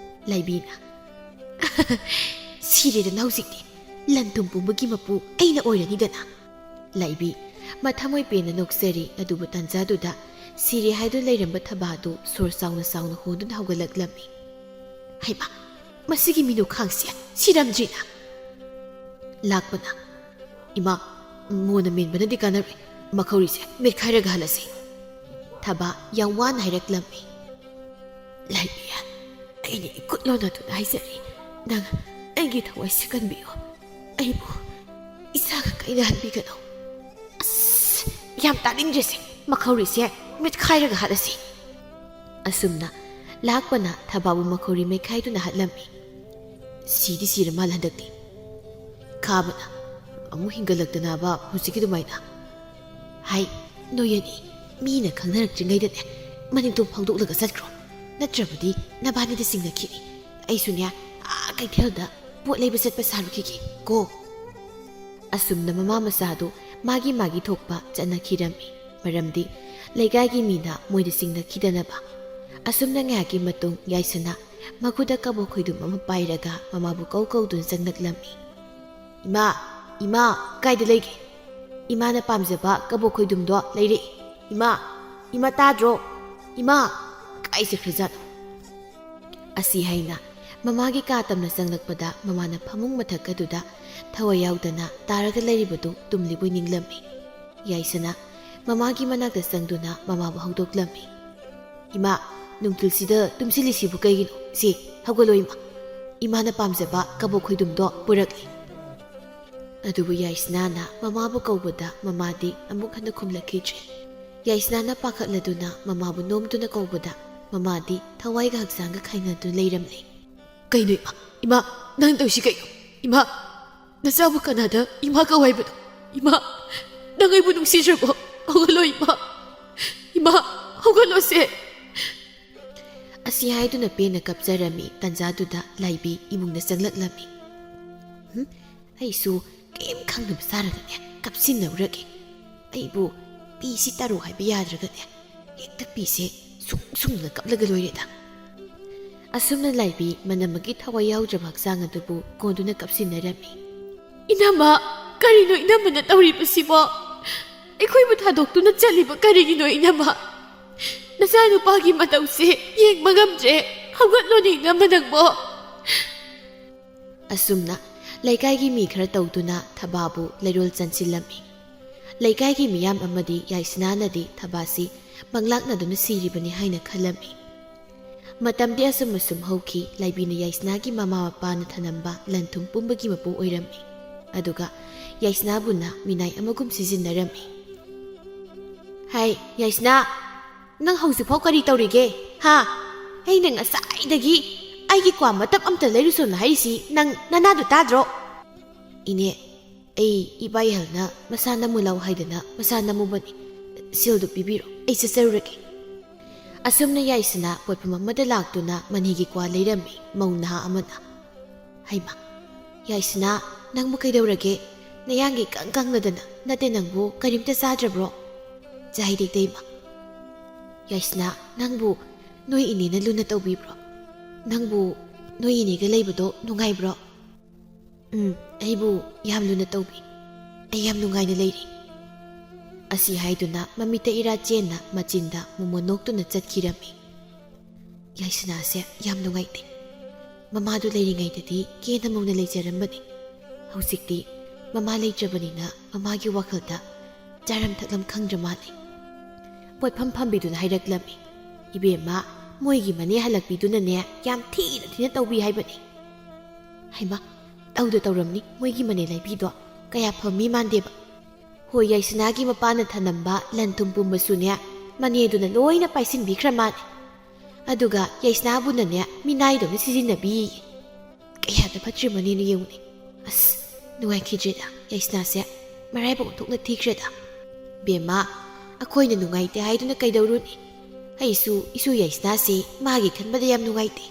ꯂꯥꯏꯕꯤꯅ, "ꯁꯤꯔꯦꯗꯅ ꯍꯧꯖꯤꯛꯇꯤ꯫ ꯂꯟ ꯊꯨꯝ ꯄꯨꯝꯕꯒꯤ ꯃꯄꯨ ꯑꯩꯅ ꯑꯣꯏꯔꯅꯤꯗꯅ"꯫ ꯂꯥꯏꯕꯤ ꯃꯊꯃꯣꯏ ꯄꯦꯟꯅ ꯅꯣꯛꯆꯔꯤ꯫ ꯑꯗꯨꯕꯨ ꯇꯥꯟꯖꯥꯗꯨꯗ ꯁꯤꯔꯦ ꯍꯥꯏꯗꯨꯅ ꯂꯩꯔꯝꯕ ꯊꯕꯥꯗꯨ ꯁꯣꯔ ꯆꯥꯎꯅ ꯆꯥꯎꯅ ꯍꯣꯟꯗꯨꯅ ꯍꯧꯒꯠꯂꯛꯂꯝꯃꯤ꯫ "ꯍꯩꯃꯥ, ꯃꯁꯤꯒꯤ ꯃꯤꯅꯨ ꯈꯥꯡꯁꯦ ꯁꯤꯔꯝꯗ꯭ꯔꯤꯅ!" ꯂꯥꯛꯄꯅ, "ꯏꯃꯥ, ꯃꯣꯟꯅ ꯃꯦꯟꯕꯅꯗꯤ ꯀꯥꯟꯅꯔꯣꯏ꯫ ꯃꯈꯧꯔꯤꯁꯦ ꯃꯦꯠꯈꯥꯏꯔꯒ ꯍꯜꯂꯁꯤ"꯫ ꯊꯕꯥ ꯌꯥꯝ ꯋꯥꯅ ꯍꯥꯏꯔꯛꯂꯝꯃꯤ꯫ "ꯂꯥꯏꯕꯤ, ꯑꯩꯅ ꯏꯀꯨꯠ ꯂꯣꯟꯅꯗꯨꯅ ꯍꯥꯏꯖꯔꯤ, ꯅꯪ ꯑꯩꯒꯤ ꯊꯋꯥꯏꯁꯦ ꯀꯟꯕꯤꯌꯨ꯫ ꯑꯩꯕꯨ ꯏꯆꯥꯒ ꯀꯥꯏꯅꯍꯟꯕꯤꯒꯅꯨ"꯫ "ꯑꯁ, ꯌꯥꯝ ꯇꯥꯅꯤꯡꯗ꯭ꯔꯦꯁꯦ꯫ ꯃꯈꯧꯔꯤꯁꯦ ꯃꯦꯠꯈꯥꯏꯔꯒ ꯍꯥꯠꯂꯁꯤ"꯫ ꯑꯁꯨꯝꯅ ꯂꯥꯛꯄꯅ ꯊꯕꯥꯕꯨ ꯃꯈꯧꯔꯤ ꯃꯦꯠꯈꯥꯏꯗꯨꯅ ꯍꯥꯠꯂꯝꯃꯤ꯫ ꯁꯤꯗꯤ ꯁꯤꯔ ꯃꯥꯜꯂꯦ ꯍꯟꯗꯛꯇꯤ꯫ ꯈꯥꯕꯅ, "ꯑꯃꯨꯛ ꯍꯤꯡꯒꯠꯂꯛꯇꯅꯕ ꯍꯧꯖꯤꯛꯀꯤ ꯑꯗꯨꯃꯥꯏꯅ"꯫ "ꯍꯥꯏ, ꯅꯣꯏ ꯑꯅꯤ ꯃꯤꯅ ꯈꯪꯅꯔꯛꯇ꯭ꯔꯤꯉꯩꯗꯅꯦ ꯃꯅꯤꯡꯊꯣꯡ ꯐꯥꯎꯗꯣꯛꯂꯒ ꯆꯠꯈ꯭ꯔꯣ꯫ ꯅꯠꯇ꯭ꯔꯕꯗꯤ ꯅꯕꯥꯅꯤꯗ ꯆꯤꯡꯅꯈꯤꯅꯤ꯫ ꯑꯩꯁꯨꯅꯦ, ꯑꯥ ꯀꯩꯊꯦꯜꯗ ꯄꯣꯠ ꯂꯩꯕ ꯆꯠꯄ ꯁꯥꯔꯨꯈꯤꯒꯦ ꯀꯣ꯫ ꯑꯁꯨꯝꯅ ꯃꯃꯥ ꯃꯆꯥꯗꯨ ꯃꯥꯒꯤ ꯃꯥꯒꯤ ꯊꯣꯛꯄ ꯆꯠꯅꯈꯤꯔꯝꯃꯤ꯫ ꯃꯔꯝꯗꯤ ꯂꯩꯀꯥꯏꯒꯤ ꯃꯤꯅ ꯃꯣꯏꯗ ꯆꯤꯡꯅꯈꯤꯗꯅꯕ꯫ ꯑꯁꯨꯝꯅ ꯉꯥꯏꯍꯥꯛꯀꯤ ꯃꯇꯨꯡ ꯌꯥꯏꯁꯅꯥ ꯃꯈꯨꯠꯇ ꯀꯕꯣꯛ ꯈꯣꯏꯗꯨꯝ ꯑꯃ ꯄꯥꯏꯔꯒ ꯃꯃꯥꯕꯨ ꯀꯧ ꯀꯧꯗꯨꯅ ꯆꯪꯂꯛꯂꯝꯃꯤ꯫ "ꯏꯃꯥ, ꯏꯃꯥ, ꯀꯥꯏꯗ ꯂꯩꯒꯦ? ꯏꯃꯥꯅ ꯄꯥꯝꯖꯕ ꯀꯕꯣꯛ ꯈꯣꯏꯗꯨꯝꯗꯣ ꯂꯩꯔꯛꯑꯦ꯫ ꯏꯃꯥ, ꯏꯃꯥ ꯇꯥꯗ꯭ꯔꯣ? ꯏꯃꯥ, ꯀꯥꯏ ꯆꯠꯈ꯭ꯔꯖꯥꯠꯅꯣ?" ꯑꯁꯤ ꯍꯥꯏꯅ ꯃꯃꯥꯒꯤ ꯀꯥ ꯇꯝꯅ ꯆꯪꯂꯛꯄꯗ ꯃꯃꯥꯅ ꯐꯃꯨꯡ ꯃꯊꯛ ꯑꯗꯨꯗ ꯊꯋꯥꯏ ꯌꯥꯎꯗꯅ ꯇꯥꯔꯒ ꯂꯩꯔꯤꯕꯗꯨ ꯇꯨꯝꯂꯤꯕꯣꯏ ꯅꯤꯡꯂꯝꯃꯤ꯫ ꯌꯥꯏꯁꯅꯥ ꯃꯃꯥꯒꯤ ꯃꯅꯥꯛꯇ ꯆꯪꯗꯨꯅ ꯃꯃꯥꯕꯨ ꯍꯧꯗꯣꯛꯂꯝꯃꯤ꯫ "ꯏꯃꯥ, ꯅꯨꯡꯊꯤꯜꯁꯤꯗ ꯇꯨꯝꯁꯤꯜꯂꯤꯁꯤꯕꯨ ꯀꯩꯒꯤꯅꯣ? ꯁꯦ, ꯍꯧꯒꯠꯂꯣ ꯏꯃꯥ꯫ ꯏꯃꯥꯅ ꯄꯥꯝꯖꯕ ꯀꯕꯣꯛ ꯈꯣꯏꯗꯨꯝꯗꯣ ꯄꯨꯔꯛꯂꯦ꯫" ꯑꯗꯨꯕꯨ ꯌꯥꯏꯁꯅꯥꯅ ꯃꯃꯥꯕꯨ ꯀꯧꯕꯗ ꯃꯃꯥꯗꯤ ꯑꯃꯨꯛ ꯍꯟꯅ ꯈꯨꯝꯂꯛꯈꯤꯗ꯭ꯔꯦ꯫ ꯌꯥꯏꯁꯅꯥꯅ ꯄꯥꯈꯠꯂꯗꯨꯅ ꯃꯃꯥꯕꯨ ꯅꯣꯝꯗꯨꯅ ꯀꯧꯕꯗ ꯃꯃꯥꯗꯤ ꯊꯋꯥꯏꯒ ꯍꯛꯆꯥꯡꯒ ꯈꯥꯏꯅꯗꯨꯅ ꯂꯩꯔꯝꯂꯦ꯫ "ꯀꯩꯅꯣ ꯏꯃꯥ? ꯏꯃꯥ, ꯅꯪ ꯇꯧꯏꯁꯤ ꯀꯩꯅꯣ? ꯏꯃꯥ, ꯅꯆꯥꯕꯨ ꯀꯅꯥꯗ ꯏꯃꯥ ꯀꯧ ꯍꯥꯏꯕꯅꯣ? ꯏꯃꯥ, ꯅꯪ ꯑꯩꯕꯨ ꯅꯨꯡꯁꯤꯗ꯭ꯔꯕꯣ? ꯍꯧꯒꯠꯂꯣ ꯏꯃꯥ꯫ ꯏꯃꯥ, ꯍꯧꯒꯠꯂꯣꯁꯦ꯫" ꯑꯁꯤ ꯍꯥꯏꯗꯨꯅ ꯄꯦꯟꯅ ꯀꯞꯆꯔꯝꯃꯤ꯫ ꯇꯟꯖꯥꯗꯨꯗ ꯂꯥꯏꯕꯤ ꯏꯃꯨꯡꯗ ꯆꯪꯂꯛꯂꯝꯃꯤ꯫ "ꯍꯨꯝ, ꯑꯩꯁꯨ ꯀꯔꯤꯝ ꯈꯪꯗꯕ ꯁꯥꯔꯒꯅꯦ ꯀꯞꯁꯤꯟꯅꯧꯔꯒꯦ꯫ ꯑꯩꯕꯨ ꯄꯤꯁꯤ ꯇꯥꯔꯣ ꯍꯥꯏꯕ ꯌꯥꯗ꯭ꯔꯒꯅꯦ ꯍꯦꯛꯇ ꯄꯤꯁꯦ ꯁꯨꯡ ꯁꯨꯡꯅ ꯀꯞꯂꯒ ꯂꯣꯏꯔꯦꯗ꯫" ꯑꯁꯨꯝꯅ ꯂꯥꯏꯕꯤ ꯃꯅꯝ ꯑꯃꯒꯤ ꯊꯋꯥꯏ ꯌꯥꯎꯗ꯭ꯔꯕ ꯍꯛꯆꯥꯡ ꯑꯗꯨꯕꯨ ꯀꯣꯟꯗꯨꯅ ꯀꯞꯁꯤꯟꯅꯔꯝꯃꯤ꯫ "ꯏꯅꯝꯃ, ꯀꯔꯤꯅꯣ ꯏꯅꯝꯃꯅ ꯇꯧꯔꯤꯕꯁꯤꯕꯣ? ꯑꯩꯈꯣꯏꯕꯨ ꯊꯥꯗꯣꯛꯇꯨꯅ ꯆꯠꯂꯤꯕ ꯀꯔꯤꯒꯤꯅꯣ ꯏꯅꯝꯃ? ꯅꯆꯥꯅꯨꯄꯥꯒꯤ ꯃꯇꯧꯁꯦ ꯌꯦꯡꯕ ꯉꯝꯗ꯭ꯔꯦ꯫ ꯍꯧꯒꯠꯂꯣꯅꯦ ꯏꯅꯝꯃ ꯅꯪꯕꯣ꯫" ꯑꯁꯨꯝꯅ ꯂꯩꯀꯥꯏꯒꯤ ꯃꯤ ꯈꯔ ꯇꯧꯗꯨꯅ ꯊꯕꯥꯕꯨ ꯂꯩꯔꯣꯜ ꯆꯟꯁꯤꯜꯂꯝꯃꯤ꯫ ꯂꯩꯀꯥꯏꯒꯤ ꯃꯤꯌꯥꯝ ꯑꯃꯗꯤ ꯌꯥꯏꯁꯅꯥꯅꯗꯤ ꯊꯕꯥꯁꯤ ꯃꯪꯂꯥꯛꯅꯗꯨꯅ ꯁꯤꯔꯤꯕꯅꯤ ꯍꯥꯏꯅ ꯈꯜꯂꯝꯃꯤ꯫ ꯃꯇꯝꯗꯤ ꯑꯁꯨꯝ ꯑꯁꯨꯝ ꯍꯧꯈꯤ꯫ ꯂꯥꯏꯕꯤꯅ ꯌꯥꯏꯁꯅꯥꯒꯤ ꯃꯃꯥ ꯃꯄꯥꯅ ꯊꯅꯝꯕ ꯂꯟ ꯊꯨꯝ ꯄꯨꯝꯕꯒꯤ ꯃꯄꯨ ꯑꯣꯏꯔꯝꯃꯤ꯫ ꯑꯗꯨꯒ ꯌꯥꯏꯁꯅꯥꯕꯨꯅ ꯃꯤꯅꯥꯏ ꯑꯃꯒꯨꯝ ꯁꯤꯖꯤꯟꯅꯔꯝꯃꯤ꯫ "ꯍꯥꯏ ꯌꯥꯏꯁꯅꯥ, ꯅꯪ ꯍꯧꯖꯤꯛꯐꯥꯎ ꯀꯔꯤ ꯇꯧꯔꯤꯒꯦ? ꯍꯥ? ꯑꯩꯅ ꯉꯁꯥꯏꯗꯒꯤ ꯑꯩꯒꯤ ꯀ꯭ꯋꯥ ꯃꯇꯞ ꯑꯝꯇ ꯂꯩꯔꯨꯁꯣꯅ ꯍꯥꯏꯔꯤꯁꯤ ꯅꯪ ꯅꯅꯥꯗꯣ ꯇꯥꯗ꯭ꯔꯣ?" "ꯏꯅꯦ, ꯑꯩ ꯏꯕꯥꯏ ꯍꯜꯅ ꯃꯁꯥ ꯅꯝꯃꯨ ꯂꯥꯎ ꯍꯥꯏꯗꯅ ꯃꯁꯥ ꯅꯝꯃꯨꯕꯅꯤ꯫ ꯁꯦꯜꯗꯨ ꯄꯤꯕꯤꯔꯣ, ꯑꯩ ꯆꯠꯆꯔꯨꯔꯒꯦ꯫" ꯑꯁꯨꯝꯅ ꯌꯥꯏꯁꯅꯥ ꯄꯣꯠꯐꯝ ꯑꯃꯗ ꯂꯥꯛꯇꯨꯅ ꯃꯅꯤꯒꯤ ꯀ꯭ꯋꯥ ꯂꯩꯔꯝꯃꯤ ꯃꯧ ꯅꯍꯥ ꯑꯃꯅ꯫ "ꯍꯩꯃꯥ, ꯌꯥꯏꯁꯅꯥ, ꯅꯪꯕꯨ ꯀꯩꯗꯧꯔꯒꯦ? ꯅꯌꯥꯡꯒꯤ ꯀꯪ ꯀꯪꯂꯗꯅ ꯅꯠꯇꯦ, ꯅꯪꯕꯨ ꯀꯔꯤꯝꯇ ꯆꯥꯗ꯭ꯔꯕ꯭ꯔꯣ?" "ꯆꯥꯏꯗꯦ ꯏꯇꯩꯃ꯫" "ꯌꯥꯏꯁꯅꯥ, ꯅꯪꯕꯨ ꯅꯣꯏ ꯏꯅꯦꯅ ꯂꯨꯅ ꯇꯧꯕꯤꯕ꯭ꯔꯣ? ꯅꯪꯕꯨ ꯅꯣꯏ ꯏꯅꯦꯒ ꯂꯩꯕꯗꯣ ꯅꯨꯡꯉꯥꯏꯕ꯭ꯔꯣ?" "ꯎꯝ, ꯑꯩꯕꯨ ꯌꯥꯝ ꯂꯨꯅ ꯇꯧꯕꯤ꯫ ꯑꯩ ꯌꯥꯝ ꯅꯨꯡꯉꯥꯏꯅ ꯂꯩꯔꯤ꯫" ꯑꯁꯤ ꯍꯥꯏꯗꯨꯅ ꯃꯃꯤꯠꯇ ꯏꯔꯥ ꯆꯦꯟꯅ ꯃꯆꯤꯟꯗ ꯃꯣꯃꯣꯟ ꯅꯣꯛꯇꯨꯅ ꯆꯠꯈꯤꯔꯝꯃꯤ꯫ ꯌꯥꯏꯁꯅꯥꯁꯦ ꯌꯥꯝ ꯅꯨꯡꯉꯥꯏꯇꯦ꯫ ꯃꯃꯥꯗꯨ ꯂꯩꯔꯤꯉꯩꯗꯗꯤ ꯀꯦꯅ ꯃꯧꯅ ꯂꯩꯖꯔꯝꯕꯅꯤ꯫ ꯍꯧꯖꯤꯛꯇꯤ ꯃꯃꯥ ꯂꯩꯇ꯭ꯔꯕꯅꯤꯅ ꯃꯃꯥꯒꯤ ꯋꯥꯈꯜꯗ ꯆꯥꯔꯝ ꯊꯛꯂꯝ ꯈꯪꯗ꯭ꯔ ꯃꯥꯜꯂꯦ꯫ ꯄꯣꯠꯐꯝ ꯐꯝꯕꯤꯗꯨꯅ ꯍꯥꯏꯔꯛꯂꯝꯃꯤ, "ꯏꯕꯦꯝꯃ, ꯃꯣꯏꯒꯤ ꯃꯅꯦ ꯍꯜꯂꯛꯄꯤꯗꯨꯅꯅꯦ ꯌꯥꯝ ꯊꯤꯅ ꯊꯤꯅ ꯇꯧꯕꯤ ꯍꯥꯏꯕꯅꯤ꯫" "ꯍꯩꯃꯥ, ꯇꯧꯗ ꯇꯧꯔꯝꯅꯤ ꯃꯣꯏꯒꯤ ꯃꯅꯦ ꯂꯩꯕꯤꯗꯣ꯫ ꯀꯌꯥ ꯐꯕ ꯃꯤ ꯃꯥꯟꯗꯦꯕ꯫" "ꯍꯣꯏ, ꯌꯥꯏꯁꯅꯥꯒꯤ ꯃꯄꯥꯅ ꯊꯅꯝꯕ ꯂꯟ ꯊꯨꯝ ꯄꯨꯝꯕꯁꯨꯅꯦ ꯃꯅꯦꯗꯨꯅ ꯂꯣꯏꯅ ꯄꯥꯏꯁꯤꯟꯕꯤꯈ꯭ꯔ ꯃꯥꯜꯂꯦ꯫ ꯑꯗꯨꯒ ꯌꯥꯏꯁꯅꯥꯕꯨꯅꯅꯦ ꯃꯤꯅꯥꯏꯗꯧꯅ ꯁꯤꯖꯤꯟꯅꯕꯤꯌꯦ꯫ ꯀꯌꯥꯗ ꯐꯠꯇ꯭ꯔꯤꯕꯅꯦꯅ ꯌꯦꯡꯉꯨꯅꯦ꯫ ꯑꯁ, ꯅꯨꯡꯉꯥꯏꯈꯤꯗ꯭ꯔꯦꯗ ꯌꯥꯏꯁꯅꯥꯁꯦ꯫ ꯃꯔꯥꯏꯕꯛ ꯑꯣꯟꯊꯣꯛꯅ ꯊꯤꯈ꯭ꯔꯦꯗ꯫" "ꯕꯦꯝꯃ, ꯑꯩꯈꯣꯏꯅ ꯅꯨꯡꯉꯥꯏꯇꯦ ꯍꯥꯏꯗꯨꯅ ꯀꯩꯗꯧꯔꯨꯅꯤ? ꯑꯩꯁꯨ ꯏꯁꯨ ꯌꯥꯏꯁꯅꯥꯁꯦ ꯃꯥꯒꯤ ꯈꯟꯕꯗ ꯌꯥꯝ ꯅꯨꯡꯉꯥꯏꯇꯦ꯫"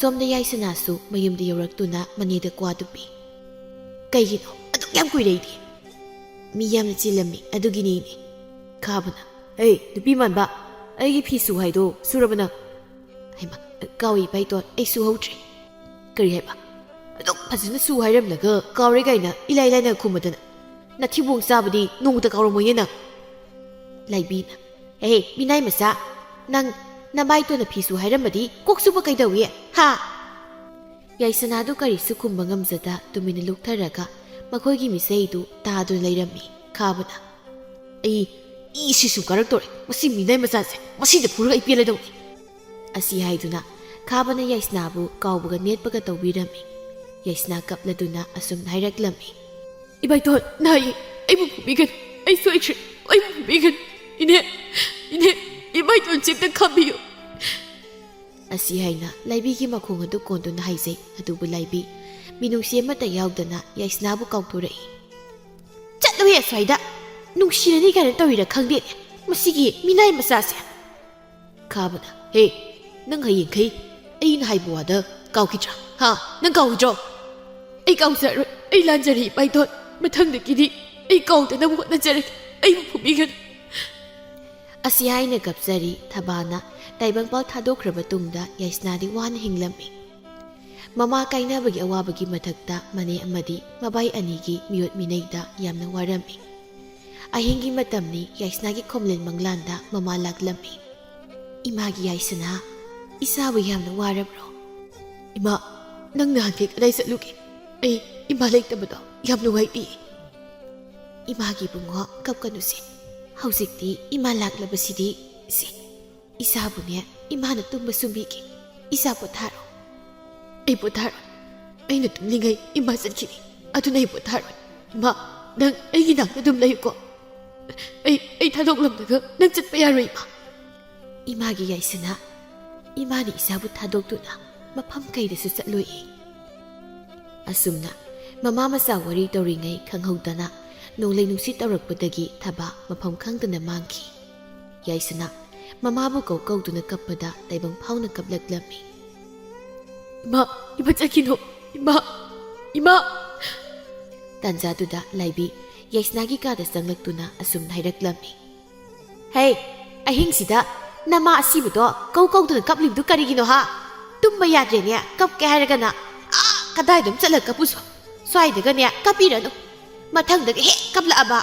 ꯁꯣꯝꯗ ꯌꯥꯏꯁꯅꯥꯁꯨ ꯃꯌꯨꯝꯗ ꯌꯧꯔꯛꯇꯨꯅ ꯃꯅꯦꯗ ꯀ꯭ꯋꯥꯗꯨ ꯄꯤ꯫ "ꯀꯩꯒꯤꯅꯣ ꯑꯗꯨꯛ ꯌꯥꯝ ꯀꯨꯏꯔꯛꯏꯗꯤ?" "ꯃꯤ ꯌꯥꯝꯅ ꯆꯤꯜꯂꯝꯃꯤ ꯑꯗꯨꯒꯤꯅꯦ ꯏꯅꯦ꯫" ꯈꯥꯕꯅ, "ꯍꯦ, ꯅꯨꯄꯤ ꯃꯥꯟꯕ, ꯑꯩꯒꯤ ꯐꯤ ꯁꯨ ꯍꯥꯏꯗꯣ ꯁꯨꯔꯕ ꯅꯪ?" "ꯍꯩꯃꯥ, ꯀꯥꯎꯏ ꯏꯄꯥ ꯏꯇꯣꯟ, ꯑꯩ ꯁꯨꯍꯧꯗ꯭ꯔꯦ꯫" "ꯀꯔꯤ ꯍꯥꯏꯕ? ꯑꯗꯨꯛ ꯐꯖꯅ ꯁꯨ ꯍꯥꯏꯔꯝꯂꯒ ꯀꯥꯎꯔꯦ ꯀꯥꯏꯅ ꯏꯂꯥꯏ ꯂꯥꯏꯅ ꯈꯨꯝꯃꯗꯅ꯫ ꯅꯊꯤꯕꯣꯡ ꯆꯥꯕꯗꯤ ꯅꯣꯡꯃꯇ ꯀꯥꯎꯔꯝꯃꯣꯏꯅꯦ ꯅꯪ꯫" ꯂꯥꯏꯕꯤꯅ, "ꯍꯦ, ꯃꯤꯅꯥꯏ ꯃꯆꯥ, ꯅꯪ ꯅꯃꯥꯏꯇꯣꯟꯅ ꯐꯤ ꯁꯨ ꯍꯥꯏꯔꯝꯕꯗꯤ ꯀꯣꯛ ꯆꯨꯞꯄ ꯀꯩꯗꯧꯏ, ꯍꯥ?" ꯌꯥꯏꯁꯅꯥꯗꯨ ꯀꯔꯤꯁꯨ ꯈꯨꯝꯕ ꯉꯝꯖꯗ ꯇꯨꯃꯤꯟꯅ ꯂꯨꯞꯊꯔꯒ ꯃꯈꯣꯏꯒꯤ ꯃꯤꯁꯩꯗꯨ ꯇꯥꯗꯨꯅ ꯂꯩꯔꯝꯃꯤ꯫ ꯈꯥꯕꯅ, "ꯑꯩ ꯏꯁꯤ ꯁꯨꯝ ꯀꯥꯔꯛꯇꯧꯔꯦ, ꯃꯁꯤ ꯃꯤꯅꯥꯏ ꯃꯆꯥꯁꯦ, ꯃꯁꯤꯗ ꯐꯨꯔꯒ ꯑꯩ ꯄꯦꯜꯂꯗꯧꯅꯤ꯫" ꯑꯁꯤ ꯍꯥꯏꯗꯨꯅ ꯈꯥꯕꯅ ꯌꯥꯏꯁꯅꯥꯕꯨ ꯀꯥꯎꯕꯒ ꯅꯦꯠꯄꯒ ꯇꯧꯕꯤꯔꯝꯃꯤ꯫ ꯌꯥꯏꯁꯅꯥ ꯀꯞꯂꯗꯨꯅ ꯑꯁꯨꯝꯅ ꯍꯥꯏꯔꯛꯂꯝꯃꯤ, "ꯏꯕꯥꯏꯇꯣꯟ, ꯅꯥꯏ, ꯑꯩꯕꯨ ꯐꯨꯕꯤꯒꯅꯨ, ꯑꯩ ꯁꯣꯏꯈ꯭ꯔꯦ, ꯑꯩꯕꯨ ꯐꯨꯕꯤꯒꯅꯨ, ꯏꯅꯦ, ꯏꯅꯦ, ꯏꯕꯥꯏꯇꯣꯟ ꯆꯦꯛꯇ ꯈꯥꯝꯕꯤꯌꯨ꯫" ꯑꯁꯤ ꯍꯥꯏꯅ ꯂꯥꯏꯕꯤꯒꯤ ꯃꯈꯣꯡ ꯑꯗꯨ ꯀꯣꯟꯗꯨꯅ ꯍꯥꯏꯖꯩ꯫ ꯑꯗꯨꯕꯨ ꯂꯥꯏꯕꯤ ꯃꯤꯅꯨꯡꯁꯤ ꯑꯃꯠꯇ ꯌꯥꯎꯗꯅ ꯌꯥꯏꯁꯅꯥꯕꯨ ꯀꯥꯎꯊꯣꯔꯛꯏ꯫ "ꯆꯠꯂꯨꯍꯦ ꯑꯁ꯭ꯋꯥꯏꯗ! ꯅꯨꯡꯁꯤꯔꯅꯤ ꯀꯥꯏꯅ ꯇꯧꯔꯤꯔ ꯈꯪꯗꯦꯅꯦ, ꯃꯁꯤꯒꯤ ꯃꯤꯅꯥꯏ ꯃꯆꯥꯁꯦ!" ꯇꯥꯕꯗ, "ꯍꯦ, ꯅꯪ ꯍꯌꯦꯡꯈꯩ ꯑꯩꯅ ꯍꯥꯏꯕ ꯋꯥꯗ ꯀꯥꯎꯈꯤꯗ꯭ꯔꯥ? ꯍꯥ? ꯅꯪ ꯀꯥꯎꯈꯤꯗ꯭ꯔꯣ?" "ꯑꯩ ꯀꯥꯎꯖꯔꯣꯏ, ꯑꯩ ꯂꯥꯟꯖꯔꯦ ꯏꯄꯥꯏꯊꯣꯟ, ꯃꯊꯪꯗꯒꯤꯗꯤ ꯑꯩ ꯀꯥꯎꯗꯅꯕ ꯍꯣꯠꯅꯖꯔꯒꯦ, ꯑꯩꯕꯨ ꯐꯨꯕꯤꯒꯅꯨ꯫" ꯑꯁꯤ ꯍꯥꯏꯅ ꯀꯞꯆꯔꯤ ꯊꯕꯥꯅ꯫ ꯇꯥꯏꯕꯪꯄꯥꯜ ꯊꯥꯗꯣꯛꯈ꯭ꯔꯕ ꯇꯨꯡꯗ ꯌꯥꯏꯁꯅꯥꯗꯤ ꯋꯥꯅ ꯍꯤꯡꯂꯝꯃꯤ꯫ ꯃꯃꯥ ꯀꯥꯏꯅꯕꯒꯤ ꯑꯋꯥꯕꯒꯤ ꯃꯊꯛꯇ ꯃꯅꯦ ꯑꯃꯗꯤ ꯃꯕꯥꯏ ꯑꯅꯤꯒꯤ ꯃꯤꯑꯣꯠ ꯃꯤꯅꯩꯗ ꯌꯥꯝꯅ ꯋꯥꯔꯝꯃꯤ꯫ ꯑꯍꯤꯡꯒꯤ ꯃꯇꯝꯅꯤ, ꯌꯥꯏꯁꯅꯥꯒꯤ ꯈꯣꯝꯂꯦꯟ ꯃꯪꯂꯥꯟꯗ ꯃꯃꯥ ꯂꯥꯛꯂꯝꯃꯤ꯫ "ꯏꯃꯥꯒꯤ ꯌꯥꯏꯁꯅꯥ, ꯏꯆꯥꯕꯨ ꯌꯥꯝꯅ ꯋꯥꯔꯕ꯭ꯔꯣ?" "ꯏꯃꯥ, ꯅꯪ ꯅꯍꯥꯟꯈꯩ ꯀꯗꯥꯏ ꯆꯠꯂꯨꯒꯦ? ꯑꯩ ꯏꯃꯥ ꯂꯩꯇꯕꯗꯣ ꯌꯥꯝ ꯅꯨꯡꯉꯥꯏꯇꯦ꯫" "ꯏꯃꯥꯒꯤ ꯏꯕꯨꯡꯉꯣ, ꯀꯞꯀꯅꯨꯁꯦ꯫ ꯍꯧꯖꯤꯛꯇꯤ ꯏꯃꯥ ꯂꯥꯛꯂꯕꯁꯤꯗꯤ, ꯁꯦ, ꯏꯆꯥꯕꯨꯅꯦ, ꯏꯃꯥꯅ ꯇꯨꯝꯕ ꯁꯨꯝꯕꯤꯒꯦ꯫ ꯏꯆꯥ ꯄꯣꯊꯥꯔꯣ꯫" "ꯑꯩ ꯄꯣꯊꯥꯔꯣꯏ꯫ ꯑꯩꯅ ꯇꯨꯝꯂꯤꯉꯩ ꯏꯃꯥ ꯆꯠꯈꯤꯅꯤ꯫ ꯑꯗꯨꯅ ꯑꯩ ꯄꯣꯊꯥꯔꯣꯏ꯫ ꯏꯃꯥ, ꯅꯪ ꯑꯩꯒꯤ ꯅꯥꯛꯇ ꯑꯗꯨꯝ ꯂꯩꯌꯨꯀꯣ꯫ ꯑꯩ, ꯑꯩ ꯊꯥꯗꯣꯛꯂꯝꯂꯒ ꯅꯪ ꯆꯠꯄ ꯌꯥꯔꯣꯏ, ꯏꯃꯥ꯫" "ꯏꯃꯥꯒꯤ ꯌꯥꯏꯁꯅꯥ, ꯏꯃꯥꯅ ꯏꯆꯥꯕꯨ ꯊꯥꯗꯣꯛꯇꯨꯅ ꯃꯐꯝ ꯀꯩꯗꯁꯨ ꯆꯠꯂꯣꯏꯌꯦ꯫" ꯑꯁꯨꯝꯅ ꯃꯃꯥ ꯃꯆꯥ ꯋꯥꯔꯤ ꯇꯧꯔꯤꯉꯩ ꯈꯪꯍꯧꯗꯅ ꯅꯣꯡꯂꯩ ꯅꯨꯡꯁꯤꯠ ꯇꯧꯔꯛꯄꯗꯒꯤ ꯊꯕꯥ ꯃꯐꯝ ꯈꯪꯗꯅ ꯃꯥꯡꯈꯤ꯫ ꯌꯥꯏꯁꯅꯥ ꯃꯃꯥꯕꯨ ꯀꯧ ꯀꯧꯗꯨꯅ ꯀꯞꯄꯗ ꯇꯥꯏꯕꯪ ꯐꯥꯎꯅ ꯀꯞꯂꯛꯂꯝꯃꯤ꯫ "ꯏꯃꯥ, ꯏꯃꯥ ꯆꯠꯈꯤꯅꯣ, ꯏꯃꯥ, ꯏꯃꯥ!" ꯇꯥꯟꯖꯥꯗꯨꯗ ꯂꯥꯏꯕꯤ ꯌꯥꯏꯁꯅꯥꯒꯤ ꯀꯥꯗ ꯆꯪꯂꯛꯇꯨꯅ ꯑꯁꯨꯝꯅ ꯍꯥꯏꯔꯛꯂꯝꯃꯤ꯫ "ꯍꯦ, ꯑꯍꯤꯡꯁꯤꯗ ꯅꯃꯥ ꯑꯁꯤꯕꯗꯣ ꯀꯧ ꯀꯧꯗꯨꯅ ꯀꯞꯂꯤꯕꯗꯨ ꯀꯔꯤꯒꯤꯅꯣ ꯍꯥ? ꯇꯨꯝꯕ ꯌꯥꯗ꯭ꯔꯦꯅꯦ, ꯀꯞꯀꯦ ꯍꯥꯏꯔꯒꯅ ꯑꯥ ꯀꯗꯥꯏꯗ ꯑꯃ ꯆꯠꯂꯒ ꯀꯞꯄꯨꯁꯣ꯫ ꯁ꯭ꯋꯥꯏꯗꯒꯅꯦ ꯀꯞꯄꯤꯔꯅꯨ꯫ ꯃꯊꯪꯗꯒ ꯍꯦꯛ ꯀꯞꯂꯛꯑꯕ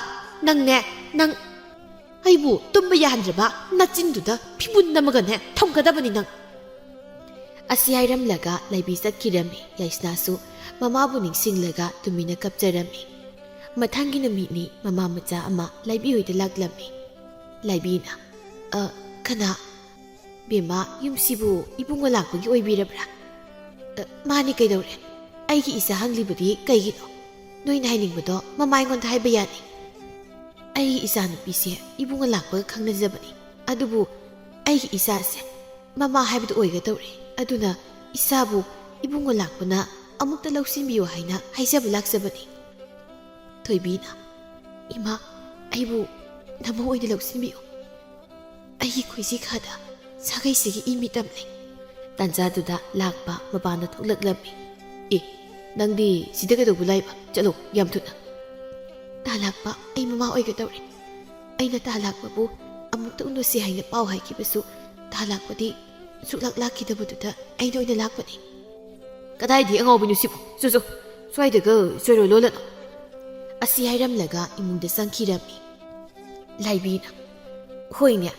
ꯅꯪꯅꯦ, ꯅꯪ ꯑꯩꯕꯨ ꯇꯨꯝꯕ ꯌꯥꯍꯟꯗ꯭ꯔꯕ ꯅꯆꯤꯟꯗꯨꯗ ꯐꯤꯕꯨꯟ ꯅꯝꯃꯒꯅꯦ ꯊꯝꯒꯗꯕꯅꯤ ꯅꯪ꯫" ꯑꯁꯤ ꯍꯥꯏꯔꯝꯂꯒ ꯂꯩꯕꯤ ꯆꯠꯈꯤꯔꯝꯃꯤ꯫ ꯌꯥꯏꯁꯅꯥꯁꯨ ꯃꯃꯥꯕꯨ ꯅꯤꯡꯁꯤꯡꯂꯒ ꯇꯨꯃꯤꯟꯅ ꯀꯞꯆꯔꯝꯃꯤ꯫ ꯃꯊꯪꯒꯤ ꯅꯨꯃꯤꯠꯅꯤ, ꯃꯃꯥ ꯃꯆꯥ ꯑꯃ ꯂꯥꯏꯕꯤ ꯍꯣꯏꯗ ꯂꯥꯛꯂꯝꯃꯤ꯫ ꯂꯥꯏꯕꯤꯅ, "ꯑ, ꯀꯅꯥ?" "ꯕꯦꯝꯃ, ꯌꯨꯝꯁꯤꯕꯨ ꯏꯕꯨꯡꯉꯣ ꯂꯥꯛꯄꯒꯤ ꯑꯣꯏꯕꯤꯔꯕ꯭ꯔꯥ?" "ꯑ, ꯃꯥꯅꯤ, ꯀꯩꯗꯧꯔꯦ? ꯑꯩꯒꯤ ꯏꯆꯥ ꯍꯪꯂꯤꯕꯗꯤ ꯀꯩꯒꯤꯅꯣ? ꯅꯣꯏꯅ ꯍꯥꯏꯅꯤꯡꯕꯗꯣ ꯃꯃꯥ ꯑꯩꯉꯣꯟꯗ ꯍꯥꯏꯕ ꯌꯥꯅꯤ꯫" "ꯑꯩꯒꯤ ꯏꯆꯥꯅꯨꯄꯤꯁꯦ ꯏꯕꯨꯡꯉꯣ ꯂꯥꯛꯄꯒ ꯈꯪꯅꯖꯕꯅꯤ, ꯑꯗꯨꯕꯨ ꯑꯩꯒꯤ ꯏꯆꯥꯁꯦ ꯃꯃꯥ ꯍꯥꯏꯕꯗꯨ ꯑꯣꯏꯒꯗꯧꯔꯦ꯫ ꯑꯗꯨꯅ ꯏꯆꯥꯕꯨ ꯏꯕꯨꯡꯉꯣ ꯂꯥꯛꯄꯅ ꯑꯃꯨꯛꯇ ꯂꯧꯁꯤꯟꯕꯤꯌꯨ ꯍꯥꯏꯅ ꯍꯥꯏꯖꯕ ꯂꯥꯛꯆꯕꯅꯤ꯫" ꯊꯣꯏꯕꯤꯅ, "ꯏꯃꯥ, ꯑꯩꯕꯨ ꯅꯃꯧ ꯑꯣꯏꯅ ꯂꯧꯁꯤꯟꯕꯤꯌꯨ꯫ ꯑꯩꯒꯤ ꯈꯣꯏꯖꯤ ꯈꯥꯗ ꯁꯥꯒꯩꯁꯤꯒꯤ ꯏ ꯃꯤꯇꯝ ꯂꯩ꯫ ꯇꯥꯟꯖꯥꯗꯨꯗ ꯂꯥꯛꯄ ꯃꯄꯥꯟꯗ ꯊꯣꯛꯂꯛꯂꯝꯃꯤ꯫ "ꯑꯦ, ꯅꯪꯗꯤ ꯁꯤꯗ ꯀꯩꯗꯧꯕ ꯂꯥꯛꯏꯕ? ꯆꯠꯂꯣ, ꯌꯥꯝ ꯊꯨꯅ!" ꯇꯥ ꯂꯥꯛꯄ, ꯑꯩ ꯃꯃꯥ ꯑꯣꯏꯒꯗꯧꯔꯦ꯫ ꯑꯩꯅ ꯇꯥ ꯂꯥꯛꯄꯕꯨ ꯑꯃꯨꯛꯇ ꯎꯅꯁꯤ ꯍꯥꯏꯅ ꯄꯥꯎ ꯍꯥꯏꯈꯤꯕꯁꯨ ꯇꯥ ꯂꯥꯛꯄꯗꯤ ꯁꯨꯛꯂꯥꯛ ꯂꯥꯛꯈꯤꯗꯕꯗꯨꯗ ꯑꯩꯅ ꯑꯣꯏꯅ ꯂꯥꯛꯄꯅꯤ꯫ "ꯀꯗꯥꯏꯗꯤ ꯑꯉꯥꯎꯕꯤꯅꯣ ꯁꯤꯕꯨ? ꯆꯨ, ꯆꯨ, ꯁ꯭ꯋꯥꯏꯗꯒ ꯆꯣꯏꯔꯣꯏ ꯂꯣꯜꯂꯅꯨ!" ꯑꯁꯤ ꯍꯥꯏꯔꯝꯂꯒ ꯏꯃꯨꯡꯗ ꯆꯪꯈꯤꯔꯝꯃꯤ꯫ ꯂꯥꯏꯕꯤꯅ, "ꯍꯣꯏꯅꯦ,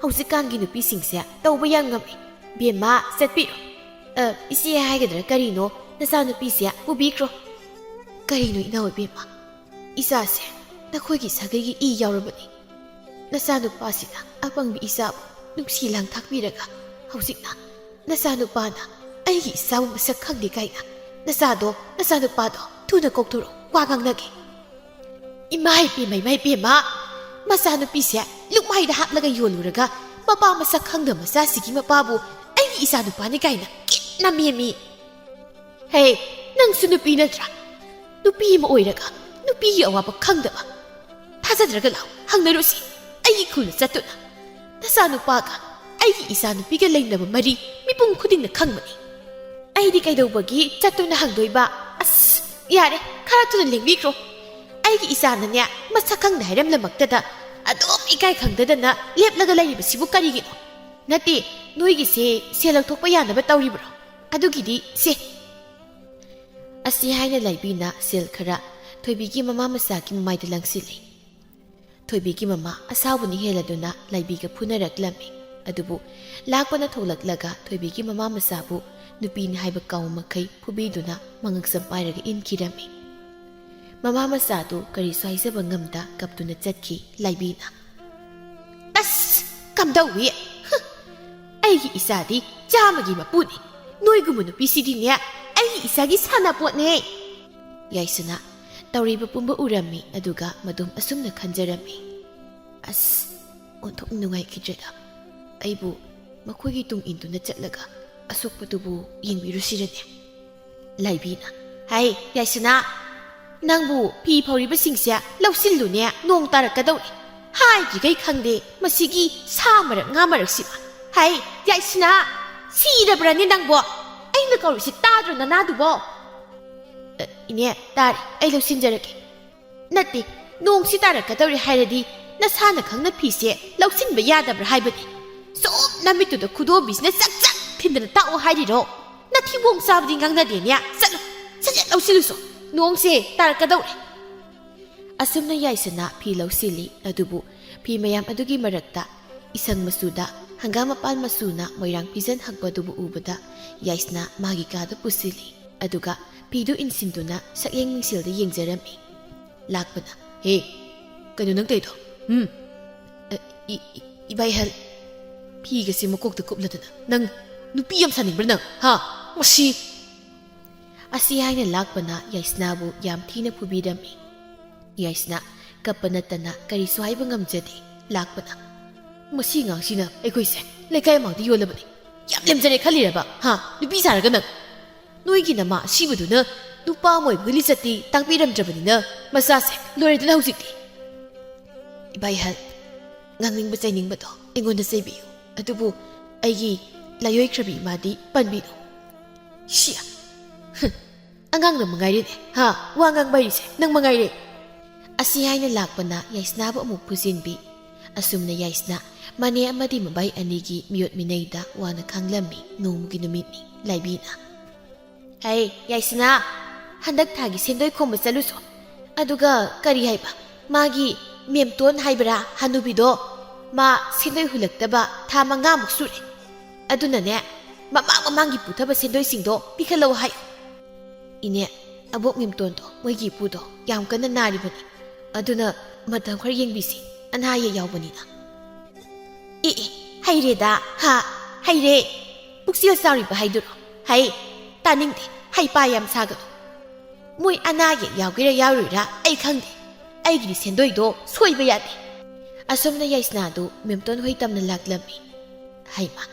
ꯍꯧꯖꯤꯛꯀꯥꯟꯒꯤ ꯅꯨꯄꯤꯁꯤꯡꯁꯦ ꯇꯧꯕ ꯌꯥꯝ ꯉꯝꯃꯤ꯫ ꯕꯦꯝꯃ, ꯆꯠꯄꯤꯔꯣ꯫ ꯑ, ꯏꯆꯦ ꯍꯥꯏꯒꯗ꯭ꯔꯥ ꯀꯔꯤꯅꯣ, ꯅꯆꯥꯅꯨꯄꯤꯁꯦ ꯄꯨꯕꯤꯈ꯭ꯔꯣ꯫" "ꯀꯔꯤꯅꯣ ꯏꯅꯥꯎ ꯏꯕꯦꯝꯃ? ꯏꯆꯥꯁꯦ ꯅꯈꯣꯏꯒꯤ ꯁꯥꯒꯩꯒꯤ ꯏ ꯌꯥꯎꯔꯕꯅꯤ꯫ ꯅꯆꯥꯅꯨꯄꯥꯁꯤꯅ ꯑꯄꯪꯕꯤ ꯏꯆꯥꯕꯨ ꯅꯨꯡꯁꯤ ꯂꯥꯡ ꯊꯥꯛꯄꯤꯔꯒ ꯍꯧꯖꯤꯛꯅ ꯅꯆꯥꯅꯨꯄꯥꯅ ꯑꯩꯒꯤ ꯏꯆꯥꯕꯨ ꯃꯁꯛ ꯈꯪꯗꯦ ꯀꯥꯏꯅ ꯅꯆꯥꯗꯣ, ꯅꯆꯥꯅꯨꯄꯥꯗꯣ ꯊꯨꯅ ꯀꯧꯊꯣꯔꯛꯎ, ꯋꯥ ꯉꯥꯡꯅꯒꯦ꯫" "ꯏꯃꯥ ꯏꯄꯦꯝꯃ, ꯏꯃꯥ ꯏꯄꯦꯝꯃ! ꯃꯆꯥꯅꯨꯄꯤꯁꯦ ꯂꯨꯛꯃꯥꯏꯗ ꯍꯥꯞꯂꯒ ꯌꯣꯜꯂꯨꯔꯒ ꯃꯄꯥ ꯃꯁꯛ ꯈꯪꯗꯕ ꯃꯆꯥꯁꯤꯒꯤ ꯃꯄꯥꯕꯨ ꯑꯩꯒꯤ ꯏꯆꯥꯅꯨꯄꯥꯅꯤ ꯀꯥꯏꯅ ꯀꯤꯠꯅ ꯃꯦꯝꯃꯤ꯫ ꯍꯦ, ꯅꯪꯁꯨ ꯅꯨꯄꯤ ꯅꯠꯇ꯭ꯔꯥ? ꯅꯨꯄꯤ ꯑꯃ ꯑꯣꯏꯔꯒ ꯅꯨꯄꯤꯒꯤ ꯑꯋꯥꯕ ꯈꯪꯗꯕ? ꯊꯥꯖꯗ꯭ꯔꯒ ꯂꯥꯛꯎ, ꯍꯪꯅꯔꯨꯁꯤ꯫ ꯑꯩꯒꯤ ꯈꯨꯜꯗ ꯆꯠꯇꯨꯅ ꯅꯆꯥꯅꯨꯄꯥꯒ ꯑꯩꯒꯤ ꯏꯆꯥꯅꯨꯄꯤꯒ ꯂꯩꯅꯕ ꯃꯔꯤ ꯃꯤꯄꯨꯝ ꯈꯨꯗꯤꯡꯅ ꯈꯪꯕꯅꯤ꯫ ꯑꯩꯗꯤ ꯀꯩꯗꯧꯕꯒꯤ ꯆꯠꯇꯨꯅ ꯍꯪꯗꯣꯏꯕ? ꯑꯁ, ꯌꯥꯔꯦ, ꯈꯔ ꯊꯨꯅ ꯂꯦꯡꯕꯤꯈ꯭ꯔꯣ꯫ ꯑꯩꯒꯤ ꯏꯆꯥꯅꯅꯦ, ꯃꯁꯛ ꯈꯪꯗꯦ ꯍꯥꯏꯔꯝꯂꯃꯛꯇꯗ ꯑꯗꯨꯝ ꯏꯀꯥꯏ ꯈꯪꯗꯗꯅ ꯂꯦꯞꯂꯒ ꯂꯩꯔꯤꯕꯁꯤꯕꯨ ꯀꯔꯤꯒꯤꯅꯣ? ꯅꯠꯇꯦ, ꯅꯣꯏꯒꯤꯁꯦ ꯁꯦꯜ ꯂꯧꯊꯣꯛꯄ ꯌꯥꯅꯕ ꯇꯧꯔꯤꯕ꯭ꯔꯣ? ꯑꯗꯨꯒꯤꯗꯤ ꯁꯦ꯫" ꯑꯁꯤ ꯍꯥꯏꯅ ꯂꯥꯏꯕꯤꯅ ꯁꯦꯜ ꯈꯔ ꯊꯣꯏꯕꯤꯒꯤ ꯃꯃꯥ ꯃꯆꯥꯒꯤ ꯃꯃꯥꯏꯗ ꯂꯪꯁꯤꯜꯂꯤ꯫ ꯊꯣꯏꯕꯤꯒꯤ ꯃꯃꯥ ꯑꯁꯥꯎꯕꯅ ꯍꯦꯜꯂꯗꯨꯅ ꯂꯥꯏꯕꯤꯒ ꯐꯨꯅꯔꯛꯂꯝꯃꯤ꯫ ꯑꯗꯨꯕꯨ ꯂꯥꯛꯄꯅ ꯊꯣꯛꯂꯛꯂꯒ ꯊꯣꯏꯕꯤꯒꯤ ꯃꯃꯥ ꯃꯆꯥꯕꯨ ꯅꯨꯄꯤꯅꯤ ꯍꯥꯏꯕ ꯀꯥꯎ ꯃꯈꯩ ꯐꯨꯕꯤꯗꯨꯅ ꯃꯉꯛꯁꯝ ꯄꯥꯏꯔꯒ ꯏꯟꯈꯤꯔꯝꯃꯤ꯫ ꯃꯃꯥ ꯃꯆꯥꯗꯨ ꯀꯔꯤꯁꯨ ꯍꯥꯏꯖꯕ ꯉꯝꯗ ꯀꯞꯇꯨꯅ ꯆꯠꯈꯤ ꯂꯥꯏꯕꯤꯅ꯫ "ꯑꯁ, ꯀꯝꯗꯧꯏ? ꯍ! ꯑꯩꯒꯤ ꯏꯆꯥꯗꯤ ꯆꯥꯝꯃꯒꯤ ꯃꯄꯨꯅꯤ꯫ ꯅꯣꯏꯒꯨꯝꯕ ꯅꯨꯄꯤꯁꯤꯗꯤꯅꯦ, ꯑꯩꯒꯤ ꯏꯆꯥꯒꯤ ꯁꯥꯟꯅꯄꯣꯠꯅꯦ꯫" ꯌꯥꯏꯁꯅꯥ ꯇꯧꯔꯤꯕ ꯄꯨꯝꯕ ꯎꯔꯝꯃꯤ, ꯑꯗꯨꯒ ꯃꯗꯨꯝ ꯑꯁꯨꯝꯅ ꯈꯟꯖꯔꯝꯃꯤ, "ꯑꯁ, ꯑꯣꯟꯊꯣꯛꯅ ꯅꯨꯡꯉꯥꯏꯈꯤꯗ꯭ꯔꯦꯗ꯫ ꯑꯩꯕꯨ ꯃꯈꯣꯏꯒꯤ ꯇꯨꯡ ꯏꯟꯗꯨꯅ ꯆꯠꯂꯒ ꯑꯁꯣꯛꯄꯗꯨꯕꯨ ꯌꯦꯡꯕꯤꯔꯨꯁꯤꯔꯅꯦ?" ꯂꯥꯏꯕꯤꯅ, "ꯍꯥꯏ, ꯌꯥꯏꯁꯅꯥ, ꯅꯪꯕꯨ ꯐꯤ ꯐꯧꯔꯤꯕꯁꯤꯡꯁꯦ ꯂꯧꯁꯤꯜꯂꯨꯅꯦ, ꯅꯣꯡ ꯇꯥꯔꯛꯀꯗꯧꯔꯦ꯫ ꯍꯥꯏꯗ꯭ꯔꯤꯈꯩ ꯈꯪꯗꯦ, ꯃꯁꯤꯒꯤ ꯁꯥ ꯃꯔꯛ ꯉꯥ ꯃꯔꯛꯁꯤꯃ꯫ ꯍꯩ, ꯌꯥꯏꯁꯅꯥ, ꯁꯤꯔꯕ꯭ꯔꯅꯦ ꯅꯪꯕꯣ? ꯑꯩꯅ ꯀꯧꯔꯤꯁꯤ ꯇꯥꯗ꯭ꯔꯣ ꯅꯅꯥꯗꯨꯕꯣ? ꯑ, ꯏꯅꯦ, ꯇꯥꯔꯦ, ꯑꯩ ꯂꯧꯁꯤꯟꯖꯔꯒꯦ꯫ ꯅꯠꯇꯦ, ꯅꯣꯡꯁꯤ ꯇꯥꯔꯛꯀꯗꯧꯔꯦ ꯍꯥꯏꯔꯗꯤ ꯅꯁꯥꯅ ꯈꯪꯅ ꯐꯤꯁꯦ ꯂꯧꯁꯤꯟꯕ ꯌꯥꯗꯕ꯭ꯔꯥ ꯍꯥꯏꯕꯅꯤ꯫ ꯁꯨꯝ ꯅꯃꯤꯠꯇꯨꯗ ꯈꯨꯗꯣꯝꯕꯤꯁꯤꯅ ꯆꯛ ꯆꯛ ꯊꯤꯟꯗꯅ ꯇꯥꯛꯑꯣ ꯍꯥꯏꯔꯤꯔꯣ? ꯅꯊꯤꯕꯣꯡ ꯆꯥꯕꯗꯤ ꯉꯥꯡꯅꯗꯦꯅꯦ꯫ ꯆꯠꯂꯣ, ꯁꯠ ꯁꯠ ꯂꯧꯁꯤꯜꯂꯨꯁꯣ꯫ ꯅꯣꯡꯁꯦ ꯇꯥꯔꯛꯀꯗꯧꯔꯦ꯫ ꯑꯁꯨꯝꯅ ꯌꯥꯏꯁꯅꯥ ꯐꯤ ꯂꯧꯁꯤꯜꯂꯤ꯫ ꯑꯗꯨꯕꯨ ꯐꯤ ꯃꯌꯥꯝ ꯑꯗꯨꯒꯤ ꯃꯔꯛꯇ ꯏꯁꯪ ꯃꯆꯨꯗ, ꯍꯪꯒꯥꯝ ꯃꯄꯥꯟ ꯃꯆꯨꯅ ꯃꯣꯏꯔꯥꯡ ꯐꯤꯖꯟ ꯍꯛꯄꯗꯨꯕꯨ ꯎꯕꯗ ꯌꯥꯏꯁꯅꯥ ꯃꯥꯒꯤ ꯀꯥꯗ ꯄꯨꯁꯤꯜꯂꯤ꯫ ꯑꯗꯨꯒ ꯐꯤꯗꯨ ꯏꯟꯁꯤꯟꯗꯨꯅ ꯁꯛꯌꯦꯡ ꯃꯤꯡꯁꯦꯜꯗ ꯌꯦꯡꯖꯔꯝꯃꯤ꯫ ꯂꯥꯛꯄꯅ, "ꯍꯦ, ꯀꯩꯅꯣ ꯅꯪ ꯇꯧꯔꯤꯗꯣ? ꯎꯝ? ꯑ, ꯏ-, ꯏ-, ꯏꯕꯥꯏꯍꯜ, ꯐꯤꯒꯁꯦ ꯃꯀꯣꯛꯇ ꯀꯨꯞꯂꯗꯅ ꯅꯪ ꯅꯨꯄꯤ ꯌꯥꯝ ꯁꯥꯅꯤꯡꯕ꯭ꯔꯥ ꯅꯪ? ꯍꯥ? ꯃꯁꯤ!" ꯑꯁꯤ ꯍꯥꯏꯅ ꯂꯥꯛꯄꯅ ꯌꯥꯏꯁꯅꯥꯕꯨ ꯌꯥꯝ ꯊꯤꯅ ꯐꯨꯕꯤꯔꯝꯃꯤ꯫ ꯌꯥꯏꯁꯅꯥ ꯀꯞꯄ ꯅꯠꯇꯅ ꯀꯔꯤꯁꯨ ꯍꯥꯏꯕ ꯉꯝꯖꯗꯦ꯫ ꯂꯥꯛꯄꯅ, "ꯃꯁꯤ ꯑꯉꯥꯡꯁꯤꯅ ꯑꯩꯈꯣꯏꯁꯦ ꯂꯩꯀꯥꯏ ꯃꯃꯥꯡꯗ ꯌꯣꯜꯂꯕꯅꯤ꯫ ꯌꯥꯝ ꯂꯦꯝꯖꯔꯦ ꯈꯜꯂꯤꯔꯕ? ꯍꯥ? ꯅꯨꯄꯤ ꯁꯥꯔꯒ ꯅꯪ? ꯅꯣꯏꯒꯤ ꯅꯃꯥ ꯑꯁꯤꯕꯗꯨꯅ ꯅꯨꯄꯥ ꯑꯃ ꯑꯣꯏꯕꯒꯤ ꯂꯤꯆꯠꯇꯤ ꯇꯥꯛꯄꯤꯔꯝꯗ꯭ꯔꯕꯅꯤꯅ ꯃꯆꯥꯁꯦ ꯂꯣꯏꯔꯦꯗꯅ ꯍꯧꯖꯤꯛꯇꯤ꯫" ꯏꯕꯥꯏꯍꯜ, ꯉꯥꯡꯅꯤꯡꯕ ꯆꯩꯅꯤꯡꯕꯗꯣ ꯑꯩꯉꯣꯟꯗ ꯆꯩꯕꯤꯌꯨ, ꯑꯗꯨꯕꯨ ꯑꯩꯒꯤ ꯂꯥꯏꯑꯣꯏꯈ꯭ꯔꯕꯤ ꯏꯃꯥꯗꯤ ꯄꯟꯕꯤꯅꯨ꯫ ꯁꯤꯌꯥ! ꯍꯨꯝ! ꯑꯉꯥꯡꯅ ꯃꯉꯥꯏꯔꯦꯅꯦ, ꯍꯥ? ꯋꯥ ꯉꯥꯡꯕ ꯍꯩꯔꯤꯁꯦ ꯅꯪ ꯃꯉꯥꯏꯔꯦ꯫ ꯑꯁꯤ ꯍꯥꯏꯅ ꯂꯥꯛꯄꯅ ꯌꯥꯏꯁꯅꯥꯕꯨ ꯑꯃꯨꯛ ꯐꯨꯖꯤꯟꯕꯤ꯫ ꯑꯁꯨꯝꯅ ꯌꯥꯏꯁꯅꯥ ꯃꯅꯦ ꯑꯃꯗꯤ ꯃꯕꯥꯏ ꯑꯅꯤꯒꯤ ꯃꯤꯑꯣꯠ ꯃꯤꯅꯩꯗ ꯋꯥꯅ ꯈꯥꯡꯂꯝꯃꯤ꯫ ꯅꯣꯡꯃꯒꯤ ꯅꯨꯃꯤꯠꯅꯤ꯫ ꯂꯥꯏꯕꯤꯅ, "ꯍꯩ, ꯌꯥꯏꯁꯅꯥ, ꯍꯟꯗꯛ ꯊꯥꯒꯤ ꯁꯦꯟꯗꯣꯏ ꯈꯣꯝꯕ ꯆꯠꯂꯨꯁꯣ꯫ ꯑꯗꯨꯒ ꯀꯔꯤ ꯍꯥꯏꯕ, ꯃꯥꯒꯤ ꯃꯦꯝꯇꯣꯟ ꯍꯥꯏꯕ꯭ꯔꯥ, ꯍꯅꯨꯕꯤꯗꯣ, ꯃꯥ ꯁꯦꯟꯗꯣꯏ ꯍꯨꯜꯂꯛꯇꯕ ꯊꯥ ꯃꯉꯥꯃꯨꯛ ꯁꯨꯔꯦ꯫ ꯑꯗꯨꯅꯅꯦ, ꯃꯃꯥꯡ ꯃꯃꯥꯡꯒꯤ ꯄꯨꯊꯕ ꯁꯦꯟꯗꯣꯏꯁꯤꯡꯗꯣ ꯄꯤꯈꯠꯂꯛꯑꯣ ꯍꯥꯏꯌꯨ꯫" "ꯏꯅꯦ, ꯑꯕꯣꯛ ꯃꯦꯝꯇꯣꯟꯗꯣ, ꯃꯣꯏꯒꯤ ꯏꯄꯨꯗꯣ ꯌꯥꯝ ꯀꯟꯅ ꯅꯥꯔꯤꯕꯅꯤ꯫ ꯑꯗꯨꯅ ꯃꯇꯝ ꯈꯔ ꯌꯦꯡꯕꯤꯁꯤ, ꯑꯅꯥ ꯑꯌꯦꯛ ꯌꯥꯎꯕꯅꯤꯅ꯫" "ꯑꯦ ꯑꯦ, ꯍꯩꯔꯦꯗ, ꯍꯥ, ꯍꯩꯔꯦ꯫ ꯄꯨꯛꯆꯦꯜ ꯆꯥꯎꯔꯤꯕ ꯍꯥꯏꯗꯨꯔꯣ? ꯍꯩ, ꯇꯥꯅꯤꯡꯗꯦ, ꯍꯩꯄꯥ ꯌꯥꯝ ꯁꯥꯒꯅꯨ꯫ ꯃꯣꯏ ꯑꯅꯥ ꯑꯌꯦꯛ ꯌꯥꯎꯒꯦꯔꯥ ꯌꯥꯎꯔꯣꯏꯔꯥ ꯑꯩ ꯈꯪꯗꯦ꯫ ꯑꯩꯒꯤꯗꯤ ꯁꯦꯟꯗꯣꯏꯗꯣ ꯁꯣꯏꯕ ꯌꯥꯗꯦ꯫" ꯑꯁꯨꯝꯅ ꯌꯥꯏꯁꯅꯥꯗꯨ ꯃꯦꯝꯇꯣꯟ ꯍꯣꯏ ꯇꯝꯅ ꯂꯥꯛꯂꯝꯃꯤ꯫ "ꯍꯩꯃꯥ,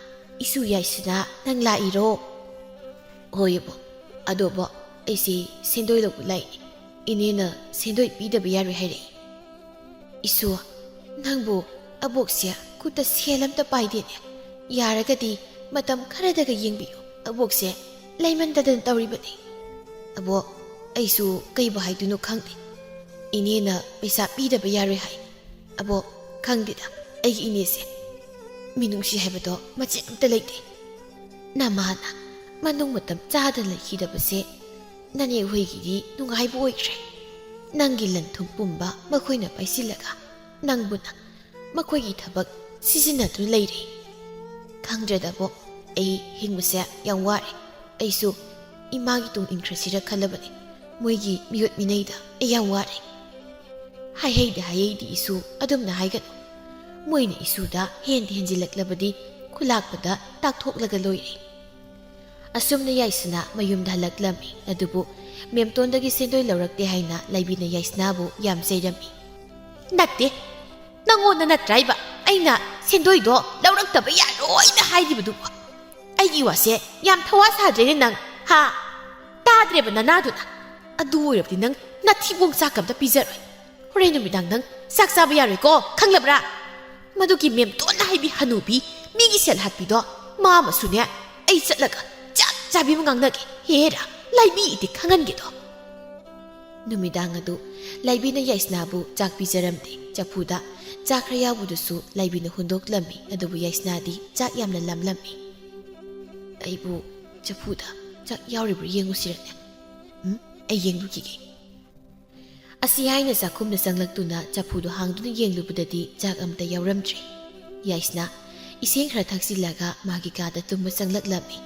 ꯏꯁꯨ ꯌꯥꯏꯁꯅꯥ, ꯅꯪ ꯂꯥꯛꯏꯔꯣ?" "ꯍꯣꯏ ꯑꯕꯣꯛ꯫ ꯑꯗꯣ ꯑꯕꯣꯛ, ꯑꯩꯁꯦ ꯁꯦꯟꯗꯣꯏ ꯂꯧꯕ ꯂꯥꯛꯏꯅꯦ꯫ ꯏꯅꯦꯅ ꯁꯦꯟꯗꯣꯏ ꯄꯤꯗꯕ ꯌꯥꯔꯣꯏ ꯍꯥꯏꯔꯛꯏ꯫" "ꯏꯁꯨ, ꯅꯪꯕꯨ ꯑꯕꯣꯛꯁꯦ ꯈꯨꯠꯇ ꯁꯦꯜ ꯑꯝꯇ ꯄꯥꯏꯗꯦꯅꯦ꯫ ꯌꯥꯔꯒꯗꯤ ꯃꯇꯝ ꯈꯔꯗꯒ ꯌꯦꯡꯕꯤꯌꯨ꯫ ꯑꯕꯣꯛꯁꯦ ꯂꯩꯃꯟꯗꯗꯅ ꯇꯧꯔꯤꯕꯅꯤ꯫ ꯑꯕꯣꯛ, ꯑꯩꯁꯨ ꯀꯩꯕꯨ ꯍꯥꯏꯗꯣꯏꯅꯣ ꯈꯪꯗꯦ꯫ ꯏꯅꯦꯅ ꯄꯩꯁꯥ ꯄꯤꯗꯕ ꯌꯥꯔꯣꯏ ꯍꯥꯏ꯫ ꯑꯕꯣꯛ, ꯈꯪꯗꯦꯗ, ꯑꯩꯒꯤ ꯏꯅꯦꯁꯦ ꯃꯤꯅꯨꯡꯁꯤ ꯍꯥꯏꯕꯗꯣ ꯃꯆꯦꯠ ꯑꯝꯇ ꯂꯩꯇꯦ꯫ ꯅꯃꯥꯅ ꯃꯅꯨꯡ ꯃꯇꯝ ꯆꯥꯗꯅ ꯂꯩꯈꯤꯗꯕꯁꯦ ꯅꯅꯦ ꯍꯣꯏꯒꯤꯗꯤ ꯅꯨꯡꯉꯥꯏꯕ ꯑꯣꯏꯈ꯭ꯔꯦ꯫ ꯅꯪꯒꯤ ꯂꯟ ꯊꯨꯝ ꯄꯨꯝꯕ ꯃꯈꯣꯏꯅ ꯄꯥꯏꯁꯤꯜꯂꯒ ꯅꯪꯕꯨꯅ ꯃꯈꯣꯏꯒꯤ ꯊꯕꯛ ꯁꯤꯖꯤꯟꯅꯗꯨꯅ ꯂꯩꯔꯦ꯫ ꯈꯪꯗ꯭ꯔꯦꯗꯕꯣ, ꯑꯩ ꯍꯤꯡꯕꯁꯦ ꯌꯥꯝ ꯋꯥꯔꯦ꯫ ꯑꯩꯁꯨ ꯏꯃꯥꯒꯤ ꯇꯨꯡ ꯏꯟꯈ꯭ꯔꯁꯤꯔ ꯈꯜꯂꯕꯅꯦ꯫ ꯃꯣꯏꯒꯤ ꯃꯤꯑꯣꯠ ꯃꯤꯅꯩꯗ ꯑꯩ ꯌꯥꯝ ꯋꯥꯔꯦ꯫ ꯍꯥꯏꯍꯩꯗꯦ ꯍꯥꯏꯍꯩꯗꯦ ꯏꯁꯨ ꯑꯗꯨꯝꯅ ꯍꯥꯏꯒꯅꯨ꯫ ꯃꯣꯏꯅ ꯏꯁꯨꯗ ꯍꯦꯟꯗꯤ ꯍꯦꯟꯖꯤꯜꯂꯛꯂꯕꯗꯤ ꯈꯨꯂꯥꯛꯄꯗ ꯇꯥꯛꯊꯣꯛꯂꯒ ꯂꯣꯏꯔꯦ꯫ ꯑꯁꯨꯝꯅ ꯌꯥꯏꯁꯅꯥ ꯃꯌꯨꯝꯗ ꯍꯜꯂꯛꯂꯝꯃꯤ꯫ ꯑꯗꯨꯕꯨ ꯃꯦꯝꯇꯣꯟꯗꯒꯤ ꯁꯦꯟꯗꯣꯏ ꯂꯧꯔꯛꯇꯦ ꯍꯥꯏꯅ ꯂꯥꯏꯕꯤꯅ ꯌꯥꯏꯁꯅꯥꯕꯨ ꯌꯥꯝ ꯆꯩꯔꯝꯃꯤ꯫ "ꯅꯠꯇꯦ, ꯅꯪꯉꯣꯟꯗ ꯅꯠꯇ꯭ꯔꯥ ꯍꯥꯏꯕ ꯑꯩꯅ ꯁꯦꯟꯗꯣꯏꯗꯣ ꯂꯧꯔꯛꯇꯕ ꯌꯥꯔꯣꯏꯅ ꯍꯥꯏꯔꯤꯕꯗꯨꯕꯨ? ꯑꯩꯒꯤ ꯋꯥꯁꯦ ꯌꯥꯝ ꯊꯋꯥ ꯁꯥꯗ꯭ꯔꯦꯅꯦ ꯅꯪ, ꯍꯥ? ꯇꯥꯗ꯭ꯔꯦꯕ ꯅꯅꯥꯗꯨꯅ? ꯑꯗꯨ ꯑꯣꯏꯔꯕꯗꯤ ꯅꯪ ꯅꯊꯤꯕꯣꯡ ꯆꯥꯛ ꯑꯝꯇ ꯄꯤꯖꯔꯣꯏ꯫ ꯍꯣꯔꯦꯟ ꯅꯨꯃꯤꯗꯥꯡ ꯅꯪ ꯆꯥꯛ ꯆꯥꯕ ꯌꯥꯔꯣꯏꯀꯣ, ꯈꯪꯂꯕ꯭ꯔꯥ? ꯃꯗꯨꯒꯤ ꯃꯦꯝꯇꯣꯟꯅ ꯍꯥꯏꯕꯤ ꯍꯅꯨꯕꯤ, ꯃꯤꯒꯤ ꯁꯦꯜ ꯍꯥꯠꯄꯤꯗꯣ, ꯃꯥ ꯑꯃꯁꯨꯅꯦ, ꯑꯩ ꯆꯠꯂꯒ ꯆꯞ ꯆꯥꯕꯤ ꯑꯃ ꯉꯥꯡꯅꯒꯦ꯫ ꯍꯦꯔꯥ, ꯂꯥꯏꯕꯤ ꯏꯗꯤ ꯈꯪꯍꯟꯒꯦꯗꯣ꯫" ꯅꯨꯃꯤꯗꯥꯡ ꯑꯗꯨ ꯂꯥꯏꯕꯤꯅ ꯌꯥꯏꯁꯅꯥꯕꯨ ꯆꯥꯛ ꯄꯤꯖꯔꯝꯗꯦ꯫ ꯆꯐꯨꯗ ꯆꯥꯛ ꯈꯔ ꯌꯥꯎꯕꯗꯨꯁꯨ ꯂꯥꯏꯕꯤꯅ ꯍꯨꯟꯗꯣꯛꯂꯝꯃꯤ꯫ ꯑꯗꯨꯕꯨ ꯌꯥꯏꯁꯅꯥꯗꯤ ꯆꯥꯛ ꯌꯥꯝꯅ ꯂꯥꯝꯂꯝꯃꯤ꯫ "ꯑꯩꯕꯨ ꯆꯐꯨꯗ ꯆꯥꯛ ꯌꯥꯎꯔꯤꯕ꯭ꯔꯥ ꯌꯦꯡꯉꯨꯁꯤꯔꯅꯦ? ꯎꯝ, ꯑꯩ ꯌꯦꯡꯂꯨꯈꯤꯒꯦ꯫" ꯑꯁꯤ ꯍꯥꯏꯅ ꯆꯥꯛꯈꯨꯝꯗ ꯆꯪꯂꯛꯇꯨꯅ ꯆꯐꯨꯗꯨ ꯍꯥꯡꯗꯨꯅ ꯌꯦꯡꯂꯨꯕꯗꯗꯤ ꯆꯥꯛ ꯑꯝꯇ ꯌꯥꯎꯔꯝꯗ꯭ꯔꯦ꯫ ꯌꯥꯏꯁꯅꯥ ꯏꯁꯤꯡ ꯈꯔ ꯊꯛꯆꯤꯜꯂꯒ ꯃꯥꯒꯤ ꯀꯥꯗ ꯇꯨꯝꯕ ꯆꯪꯂꯛꯂꯝꯃꯤ꯫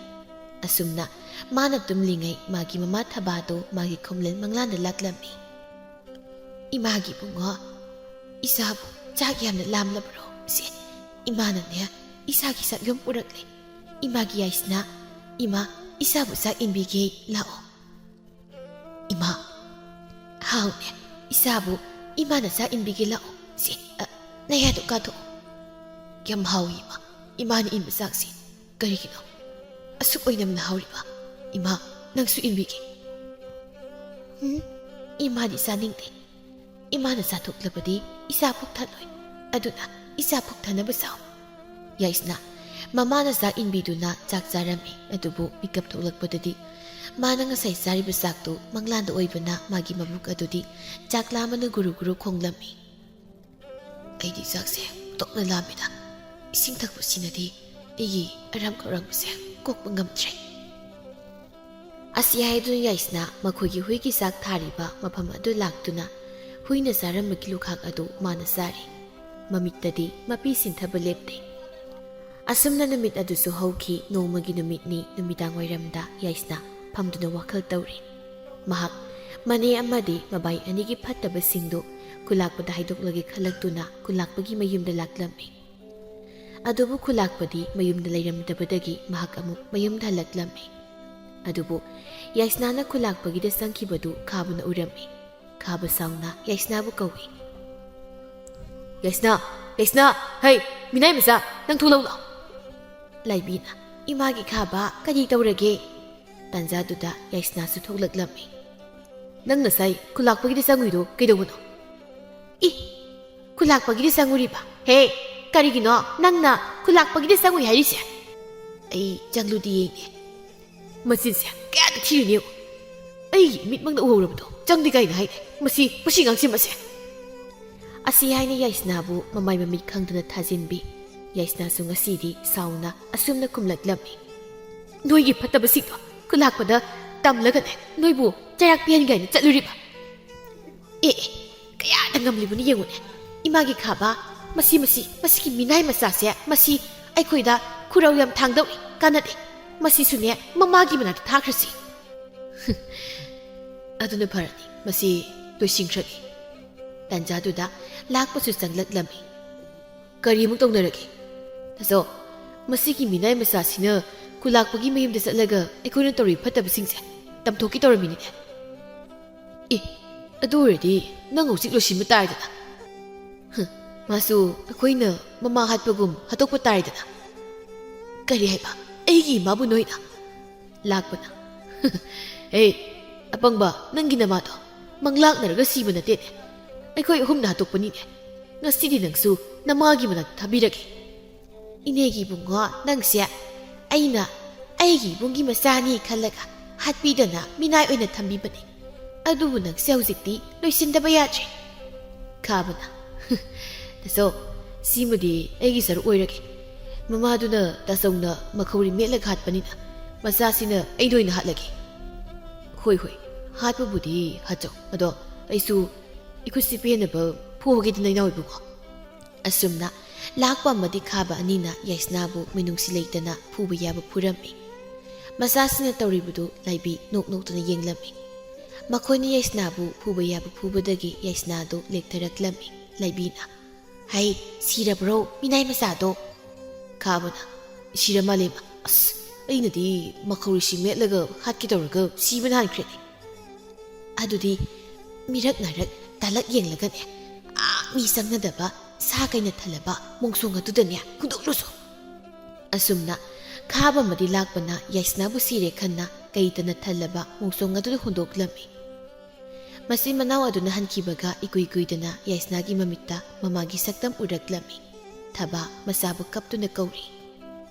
ꯑꯁꯨꯝꯅ ꯃꯥꯅ ꯇꯨꯝꯂꯤꯉꯩ ꯃꯥꯒꯤ ꯃꯃꯥ ꯊꯕꯥꯗꯨ ꯃꯥꯒꯤ ꯈꯣꯝꯂꯦꯟ ꯃꯪꯂꯥꯟꯗ ꯂꯥꯛꯂꯝꯃꯤ꯫ "ꯏꯃꯥꯒꯤ ꯏꯕꯨꯡꯉꯣ, ꯏꯆꯥꯕꯨ ꯆꯥꯛ ꯌꯥꯝꯅ ꯂꯥꯝꯂꯕ꯭ꯔꯣ? ꯁꯦ, ꯏꯃꯥꯅꯅꯦ ꯏꯆꯥꯒꯤ ꯆꯥꯛ ꯌꯨꯝ ꯄꯨꯔꯛꯂꯦ꯫ ꯏꯃꯥꯒꯤ ꯌꯥꯏꯁꯅꯥ, ꯏꯃꯥ, ꯏꯆꯥꯕꯨ ꯆꯥꯛ ꯏꯟꯕꯤꯒꯦ, ꯂꯥꯛꯑꯣ꯫" "ꯏꯃꯥ, ꯍꯥꯎꯅꯦ, ꯏꯆꯥꯕꯨ ꯏꯃꯥꯅ ꯆꯥꯛ ꯏꯟꯕꯤꯒꯦ, ꯂꯥꯛꯑꯣ꯫ ꯁꯦ, ꯑ, ꯅꯌꯥꯗꯣ ꯀꯥꯊꯣꯛꯑꯣ꯫" "ꯌꯥꯝ ꯍꯥꯎꯏ, ꯏꯃꯥ, ꯏꯃꯥꯅ ꯏꯟꯕ ꯆꯥꯛꯁꯦ꯫ ꯀꯔꯤꯒꯤꯅꯣ ꯑꯁꯨꯛ ꯑꯣꯏꯅꯝꯅ ꯍꯥꯎꯔꯤꯕ? ꯏꯃꯥ, ꯅꯪꯁꯨ ꯏꯟꯕꯤꯒꯦ꯫" "ꯎꯝ, ꯏꯃꯥꯗꯤ ꯆꯥꯅꯤꯡꯗꯦ꯫ ꯏꯃꯥꯅ ꯆꯥꯊꯣꯛꯂꯕꯗꯤ ꯏꯆꯥ ꯄꯨꯛ ꯊꯜꯂꯣꯏ꯫ ꯑꯗꯨꯅ ꯏꯆꯥ ꯄꯨꯛ ꯊꯟꯅꯕ ꯆꯥꯎ꯫" ꯌꯥꯏꯁꯅꯥ ꯃꯃꯥꯅ ꯆꯥꯛ ꯏꯟꯕꯤꯗꯨꯅ ꯆꯥꯛ ꯆꯥꯔꯝꯃꯤ꯫ ꯑꯗꯨꯕꯨ ꯃꯤꯀꯞ ꯊꯣꯛꯂꯛꯄꯗꯗꯤ ꯃꯥꯅ ꯉꯁꯥꯏ ꯆꯥꯔꯤꯕ ꯆꯥꯛꯇꯨ ꯃꯪꯂꯥꯟꯗ ꯑꯣꯏꯕꯅ ꯃꯥꯒꯤ ꯃꯕꯨꯛ ꯑꯗꯨꯗꯤ ꯆꯥꯛ ꯂꯥꯝꯕꯅ ꯒꯨꯔꯨ ꯒꯨꯔꯨ ꯈꯣꯡꯂꯝꯃꯤ꯫ "ꯑꯩꯗꯤ ꯆꯥꯛꯁꯦ ꯇꯣꯛꯅ ꯂꯥꯝꯃꯤꯗ꯫ ꯏꯁꯤꯡ ꯊꯛꯄꯁꯤꯅꯗꯤ ꯑꯩꯒꯤ ꯑꯔꯥꯝ ꯈꯧꯔꯥꯡꯕꯁꯦ ꯀꯣꯛꯄ ꯉꯝꯗ꯭ꯔꯦ꯫" ꯑꯁꯤ ꯍꯥꯏꯗꯨꯅ ꯌꯥꯏꯁꯅꯥ ꯃꯈꯣꯏꯒꯤ ꯍꯨꯏꯒꯤ ꯆꯥꯛ ꯊꯥꯔꯤꯕ ꯃꯐꯝ ꯑꯗꯨ ꯂꯥꯛꯇꯨꯅ ꯍꯨꯏꯅ ꯆꯥꯔꯝꯕꯒꯤ ꯂꯨꯈꯥꯛ ꯑꯗꯨ ꯃꯥꯅ ꯆꯥꯔꯤ꯫ ꯃꯃꯤꯠꯇꯗꯤ ꯃꯄꯤ ꯁꯤꯟꯊꯕ ꯂꯦꯞꯇꯦ꯫ ꯑꯁꯨꯝꯅ ꯅꯨꯃꯤꯠ ꯑꯗꯨꯁꯨ ꯍꯧꯈꯤ꯫ ꯅꯣꯡꯃꯒꯤ ꯅꯨꯃꯤꯠꯅꯤ꯫ ꯅꯨꯃꯤꯗꯥꯡ ꯋꯥꯏꯔꯝꯗ ꯌꯥꯏꯁꯅꯥ ꯐꯝꯗꯨꯅ ꯋꯥꯈꯜ ꯇꯧꯔꯤ꯫ ꯃꯍꯥꯛ ꯃꯅꯦ ꯑꯃꯗꯤ ꯃꯕꯥꯏ ꯑꯅꯤꯒꯤ ꯐꯠꯇꯕꯁꯤꯡꯗꯨ ꯈꯨꯂꯥꯛꯄꯗ ꯍꯥꯏꯗꯣꯛꯂꯒꯦ ꯈꯜꯂꯛꯇꯨꯅ ꯈꯨꯂꯥꯛꯄꯒꯤ ꯃꯌꯨꯝꯗ ꯂꯥꯛꯂꯝꯃꯤ꯫ ꯑꯗꯨꯕꯨ ꯈꯨꯂꯥꯛꯄꯗꯤ ꯃꯌꯨꯝꯗ ꯂꯩꯔꯝꯗꯕꯗꯒꯤ ꯃꯍꯥꯛ ꯑꯃꯨꯛ ꯃꯌꯨꯝꯗ ꯍꯜꯂꯛꯂꯝꯃꯤ꯫ ꯑꯗꯨꯕꯨ ꯌꯥꯏꯁꯅꯥꯅ ꯈꯨꯂꯥꯛꯄꯒꯤꯗ ꯆꯪꯈꯤꯕꯗꯨ ꯈꯥꯕꯅ ꯎꯔꯝꯃꯤ꯫ ꯈꯥꯕ ꯁꯥꯎꯅ ꯌꯥꯏꯁꯅꯥꯕꯨ ꯀꯧꯏ꯫ "ꯌꯥꯏꯁꯅꯥ, ꯌꯥꯏꯁꯅꯥ, ꯍꯩ, ꯃꯤꯅꯥꯏ ꯃꯆꯥ, ꯅꯪ ꯊꯣꯛꯂꯛꯎ ꯂꯥꯎ!" ꯂꯥꯏꯕꯤꯅ, "ꯏꯃꯥꯒꯤ ꯈꯥꯕ, ꯀꯔꯤ ꯇꯧꯔꯒꯦ?" ꯇꯥꯟꯖꯥꯗꯨꯗ ꯌꯥꯏꯁꯅꯥꯁꯨ ꯊꯣꯛꯂꯛꯂꯝꯃꯤ꯫ "ꯅꯪ ꯉꯁꯥꯏ ꯈꯨꯂꯥꯛꯄꯒꯤꯗ ꯆꯪꯉꯨꯏꯗꯣ ꯀꯩꯗꯧꯕꯅꯣ?" "ꯏ, ꯈꯨꯂꯥꯛꯄꯒꯤꯗ ꯆꯪꯉꯨꯔꯤꯕ? ꯍꯦ, ꯀꯔꯤꯒꯤꯅꯣ ꯅꯪꯅ ꯈꯨꯂꯥꯛꯄꯒꯤꯗ ꯆꯪꯉꯨꯏ ꯍꯥꯏꯔꯤꯁꯦ?" "ꯑꯩ ꯆꯪꯂꯨꯗꯤꯌꯦꯅꯦ꯫" "ꯃꯆꯤꯟꯁꯦ ꯀꯌꯥꯗ ꯊꯤꯔꯨꯅꯤ ꯌꯦꯡꯉꯨ꯫ ꯑꯩꯒꯤ ꯃꯤꯠꯃꯛꯅ ꯎꯍꯧꯔꯕꯗꯣ ꯆꯪꯗꯦ ꯀꯥꯏꯅ ꯍꯥꯏꯅꯦ꯫ ꯃꯁꯤ, ꯃꯁꯤ ꯉꯥꯡꯁꯤꯟꯕꯁꯦ꯫" ꯑꯁꯤ ꯍꯥꯏꯅ ꯌꯥꯏꯁꯅꯥꯕꯨ ꯃꯃꯥꯏ ꯃꯃꯤꯠ ꯈꯪꯗꯅ ꯊꯥꯖꯤꯟꯕꯤ꯫ ꯌꯥꯏꯁꯅꯥꯁꯨ ꯉꯁꯤꯗꯤ ꯁꯥꯎꯅ ꯑꯁꯨꯝꯅ ꯈꯨꯝꯂꯛꯂꯝꯃꯤ꯫ "ꯅꯣꯏꯒꯤ ꯐꯠꯇꯕꯁꯤꯡꯗꯣ ꯈꯨꯂꯥꯛꯄꯗ ꯇꯝꯂꯒꯅꯦ ꯅꯣꯏꯕꯨ ꯆꯩꯔꯥꯛ ꯄꯤꯍꯟꯒꯦ ꯍꯥꯏꯅ ꯆꯠꯂꯨꯔꯤꯕ꯫ ꯑꯦ, ꯑꯦ, ꯀꯌꯥꯗ ꯉꯝꯂꯤꯕꯅꯣ ꯌꯦꯡꯉꯨꯅꯦ꯫ ꯏꯃꯥꯒꯤ ꯈꯥꯕ, ꯃꯁꯤ, ꯃꯁꯤ, ꯃꯁꯤꯒꯤ ꯃꯤꯅꯥꯏ ꯃꯆꯥꯁꯦ, ꯃꯁꯤ ꯑꯩꯈꯣꯏꯗ ꯈꯨꯔꯧ ꯌꯥꯝ ꯊꯥꯡꯗꯧꯔꯤ, ꯀꯥꯟꯅꯗꯦ꯫ ꯃꯁꯤꯁꯨꯅꯦ ꯃꯃꯥꯒꯤ ꯃꯅꯥꯛꯇ ꯊꯥꯈ꯭ꯔꯁꯤ꯫" "ꯑꯗꯨꯅ ꯐꯔꯅꯤ, ꯃꯁꯤ ꯂꯣꯏꯁꯤꯟꯈ꯭ꯔꯒꯦ꯫" ꯇꯥꯟꯖꯥꯗꯨꯗ ꯂꯥꯛꯄꯁꯨ ꯆꯪꯂꯛꯂꯝꯃꯤ꯫ "ꯀꯔꯤꯃꯨꯛ ꯇꯧꯅꯔꯒꯦ? ꯇꯥꯖꯧ, ꯃꯁꯤꯒꯤ ꯃꯤꯅꯥꯏ ꯃꯆꯥꯁꯤꯅ ꯈꯨꯂꯥꯛꯄꯒꯤ ꯃꯌꯨꯝꯗ ꯆꯠꯂꯒ ꯑꯩꯈꯣꯏꯅ ꯇꯧꯔꯤ ꯐꯠꯇꯕꯁꯤꯡꯁꯦ ꯇꯝꯊꯣꯛꯀꯦ ꯇꯧꯔꯝꯃꯤꯅꯤꯅꯦ꯫" "ꯑꯦ, ꯑꯗꯨ ꯑꯣꯏꯔꯗꯤ ꯅꯪ ꯍꯧꯖꯤꯛ ꯂꯣꯏꯁꯤꯟꯕ ꯇꯥꯔꯦꯗꯅ꯫" "ꯍ, ꯃꯥꯁꯨ ꯑꯩꯈꯣꯏꯅ ꯃꯃꯥ ꯍꯥꯠꯄꯒꯨꯝ ꯍꯥꯠꯇꯣꯛꯄ ꯇꯥꯔꯦꯗꯅ꯫" "ꯀꯔꯤ ꯍꯥꯏꯕ? ꯑꯩꯒꯤ ꯏꯃꯥꯕꯨ ꯅꯣꯏꯅ?" ꯂꯥꯛꯄꯅ, "ꯑꯦ, ꯑꯄꯪꯕ, ꯅꯪꯒꯤ ꯅꯃꯥꯗꯣ ꯃꯪꯂꯥꯛꯅꯔꯒ ꯁꯤꯕ ꯅꯠꯇꯦꯅꯦ꯫ ꯑꯩꯈꯣꯏ ꯑꯍꯨꯝꯅ ꯍꯥꯠꯇꯣꯛꯄꯅꯤꯅꯦ꯫ ꯉꯁꯤꯗꯤ ꯅꯪꯁꯨ ꯅꯃꯥꯒꯤ ꯃꯅꯥꯛꯇ ꯊꯥꯕꯤꯔꯒꯦ꯫" "ꯏꯅꯦꯒꯤ ꯏꯕꯨꯡꯉꯣ, ꯅꯪꯁꯦ ꯑꯩꯅ ꯑꯩꯒꯤ ꯏꯕꯨꯡꯒꯤ ꯃꯆꯥꯅꯤ ꯈꯜꯂꯒ ꯍꯥꯠꯄꯤꯗꯅ ꯃꯤꯅꯥꯏ ꯑꯣꯏꯅ ꯊꯝꯕꯤꯕꯅꯤ꯫ ꯑꯗꯨꯕꯨ ꯅꯪꯁꯦ ꯍꯧꯖꯤꯛꯇꯤ ꯂꯣꯏꯁꯤꯟꯗꯕ ꯌꯥꯗ꯭ꯔꯦ꯫" ꯈꯥꯕꯅ, "ꯇꯥꯆꯧ, ꯁꯤꯃꯗꯤ ꯑꯩꯒꯤ ꯁꯔꯨꯛ ꯑꯣꯏꯔꯒꯦ꯫ ꯃꯃꯥꯗꯨꯅ ꯇꯥꯆꯧꯅ ꯃꯈꯧꯔꯤ ꯃꯦꯠꯂꯒ ꯍꯥꯠꯄꯅꯤꯅ ꯃꯆꯥꯁꯤꯅ ꯑꯩꯅ ꯑꯣꯏꯅ ꯍꯥꯠꯂꯒꯦ꯫" "ꯍꯣꯏ, ꯍꯣꯏ, ꯍꯥꯠꯄꯕꯨꯗꯤ ꯍꯥꯠꯆꯧ꯫ ꯑꯗꯣ ꯑꯩꯁꯨ ꯏꯈꯨꯠꯁꯤ ꯄꯦꯟꯅꯕ ꯐꯨꯍꯧꯒꯦꯗꯅ, ꯏꯅꯥꯎ ꯏꯕꯨꯡꯉꯣ꯫" ꯑꯁꯨꯝꯅ ꯂꯥꯛꯄ ꯑꯃꯗꯤ ꯈꯥꯕ ꯑꯅꯤꯅ ꯌꯥꯏꯁꯅꯥꯕꯨ ꯃꯤꯅꯨꯡꯁꯤ ꯂꯩꯇꯅ ꯐꯨꯕ ꯌꯥꯕ ꯐꯨꯔꯝꯃꯤ꯫ ꯃꯆꯥꯁꯤꯡꯅ ꯇꯧꯔꯤꯕꯗꯨ ꯂꯥꯏꯕꯤ ꯅꯣꯛ ꯅꯣꯛꯇꯨꯅ ꯌꯦꯡꯂꯝꯃꯤ꯫ ꯃꯈꯣꯏꯅ ꯌꯥꯏꯁꯅꯥꯕꯨ ꯐꯨꯕ ꯌꯥꯕ ꯐꯨꯕꯗꯒꯤ ꯌꯥꯏꯁꯅꯥꯗꯨ ꯂꯦꯛꯊꯔꯛꯂꯝꯃꯤ꯫ ꯂꯥꯏꯕꯤꯅ, "ꯍꯩ, ꯁꯤꯔꯕ꯭ꯔꯣ, ꯃꯤꯅꯥꯏ ꯃꯆꯥꯗꯣ?" ꯈꯥꯕꯅ, "ꯁꯤꯔ ꯃꯥꯜꯂꯦ, ꯏꯃꯥ꯫ ꯑꯁ, ꯑꯩꯅꯗꯤ ꯃꯈꯧꯔꯤꯁꯤ ꯃꯦꯠꯂꯒ ꯍꯥꯠꯀꯦ ꯇꯧꯔꯒ ꯁꯤꯕ ꯍꯥꯟꯈ꯭ꯔꯦꯅꯦ꯫" "ꯑꯗꯨꯗꯤ ꯃꯤꯔꯛ ꯅꯥꯏꯔꯛ ꯇꯥꯂꯛ ꯌꯦꯡꯂꯒꯅꯦ, ꯑꯥ, ꯃꯤ ꯆꯪꯅꯗꯕ ꯁꯥ ꯀꯩꯅ ꯊꯜꯂꯕ ꯃꯣꯡꯁꯣꯡ ꯑꯗꯨꯗꯅꯦ ꯍꯨꯟꯗꯣꯛꯂꯨꯁꯣ꯫" ꯑꯁꯨꯝꯅ ꯈꯥꯕ ꯑꯃꯗꯤ ꯂꯥꯛꯄꯅ ꯌꯥꯏꯁꯅꯥꯕꯨ ꯁꯤꯔꯦ ꯈꯟꯅ ꯀꯩꯇꯅ ꯊꯜꯂꯕ ꯃꯣꯡꯁꯣꯡ ꯑꯗꯨꯗ ꯍꯨꯟꯗꯣꯛꯂꯝꯃꯤ꯫ ꯃꯆꯤꯟ ꯃꯅꯥꯎ ꯑꯗꯨꯅ ꯍꯟꯈꯤꯕꯒ ꯏꯀꯨꯏ ꯀꯨꯏꯗꯅ ꯌꯥꯏꯁꯅꯥꯒꯤ ꯃꯃꯤꯠꯇ ꯃꯃꯥꯒꯤ ꯁꯛꯇꯝ ꯎꯔꯛꯂꯝꯃꯤ꯫ ꯊꯕꯥ ꯃꯆꯥꯕꯨ ꯀꯞꯇꯨꯅ ꯀꯧꯔꯤ꯫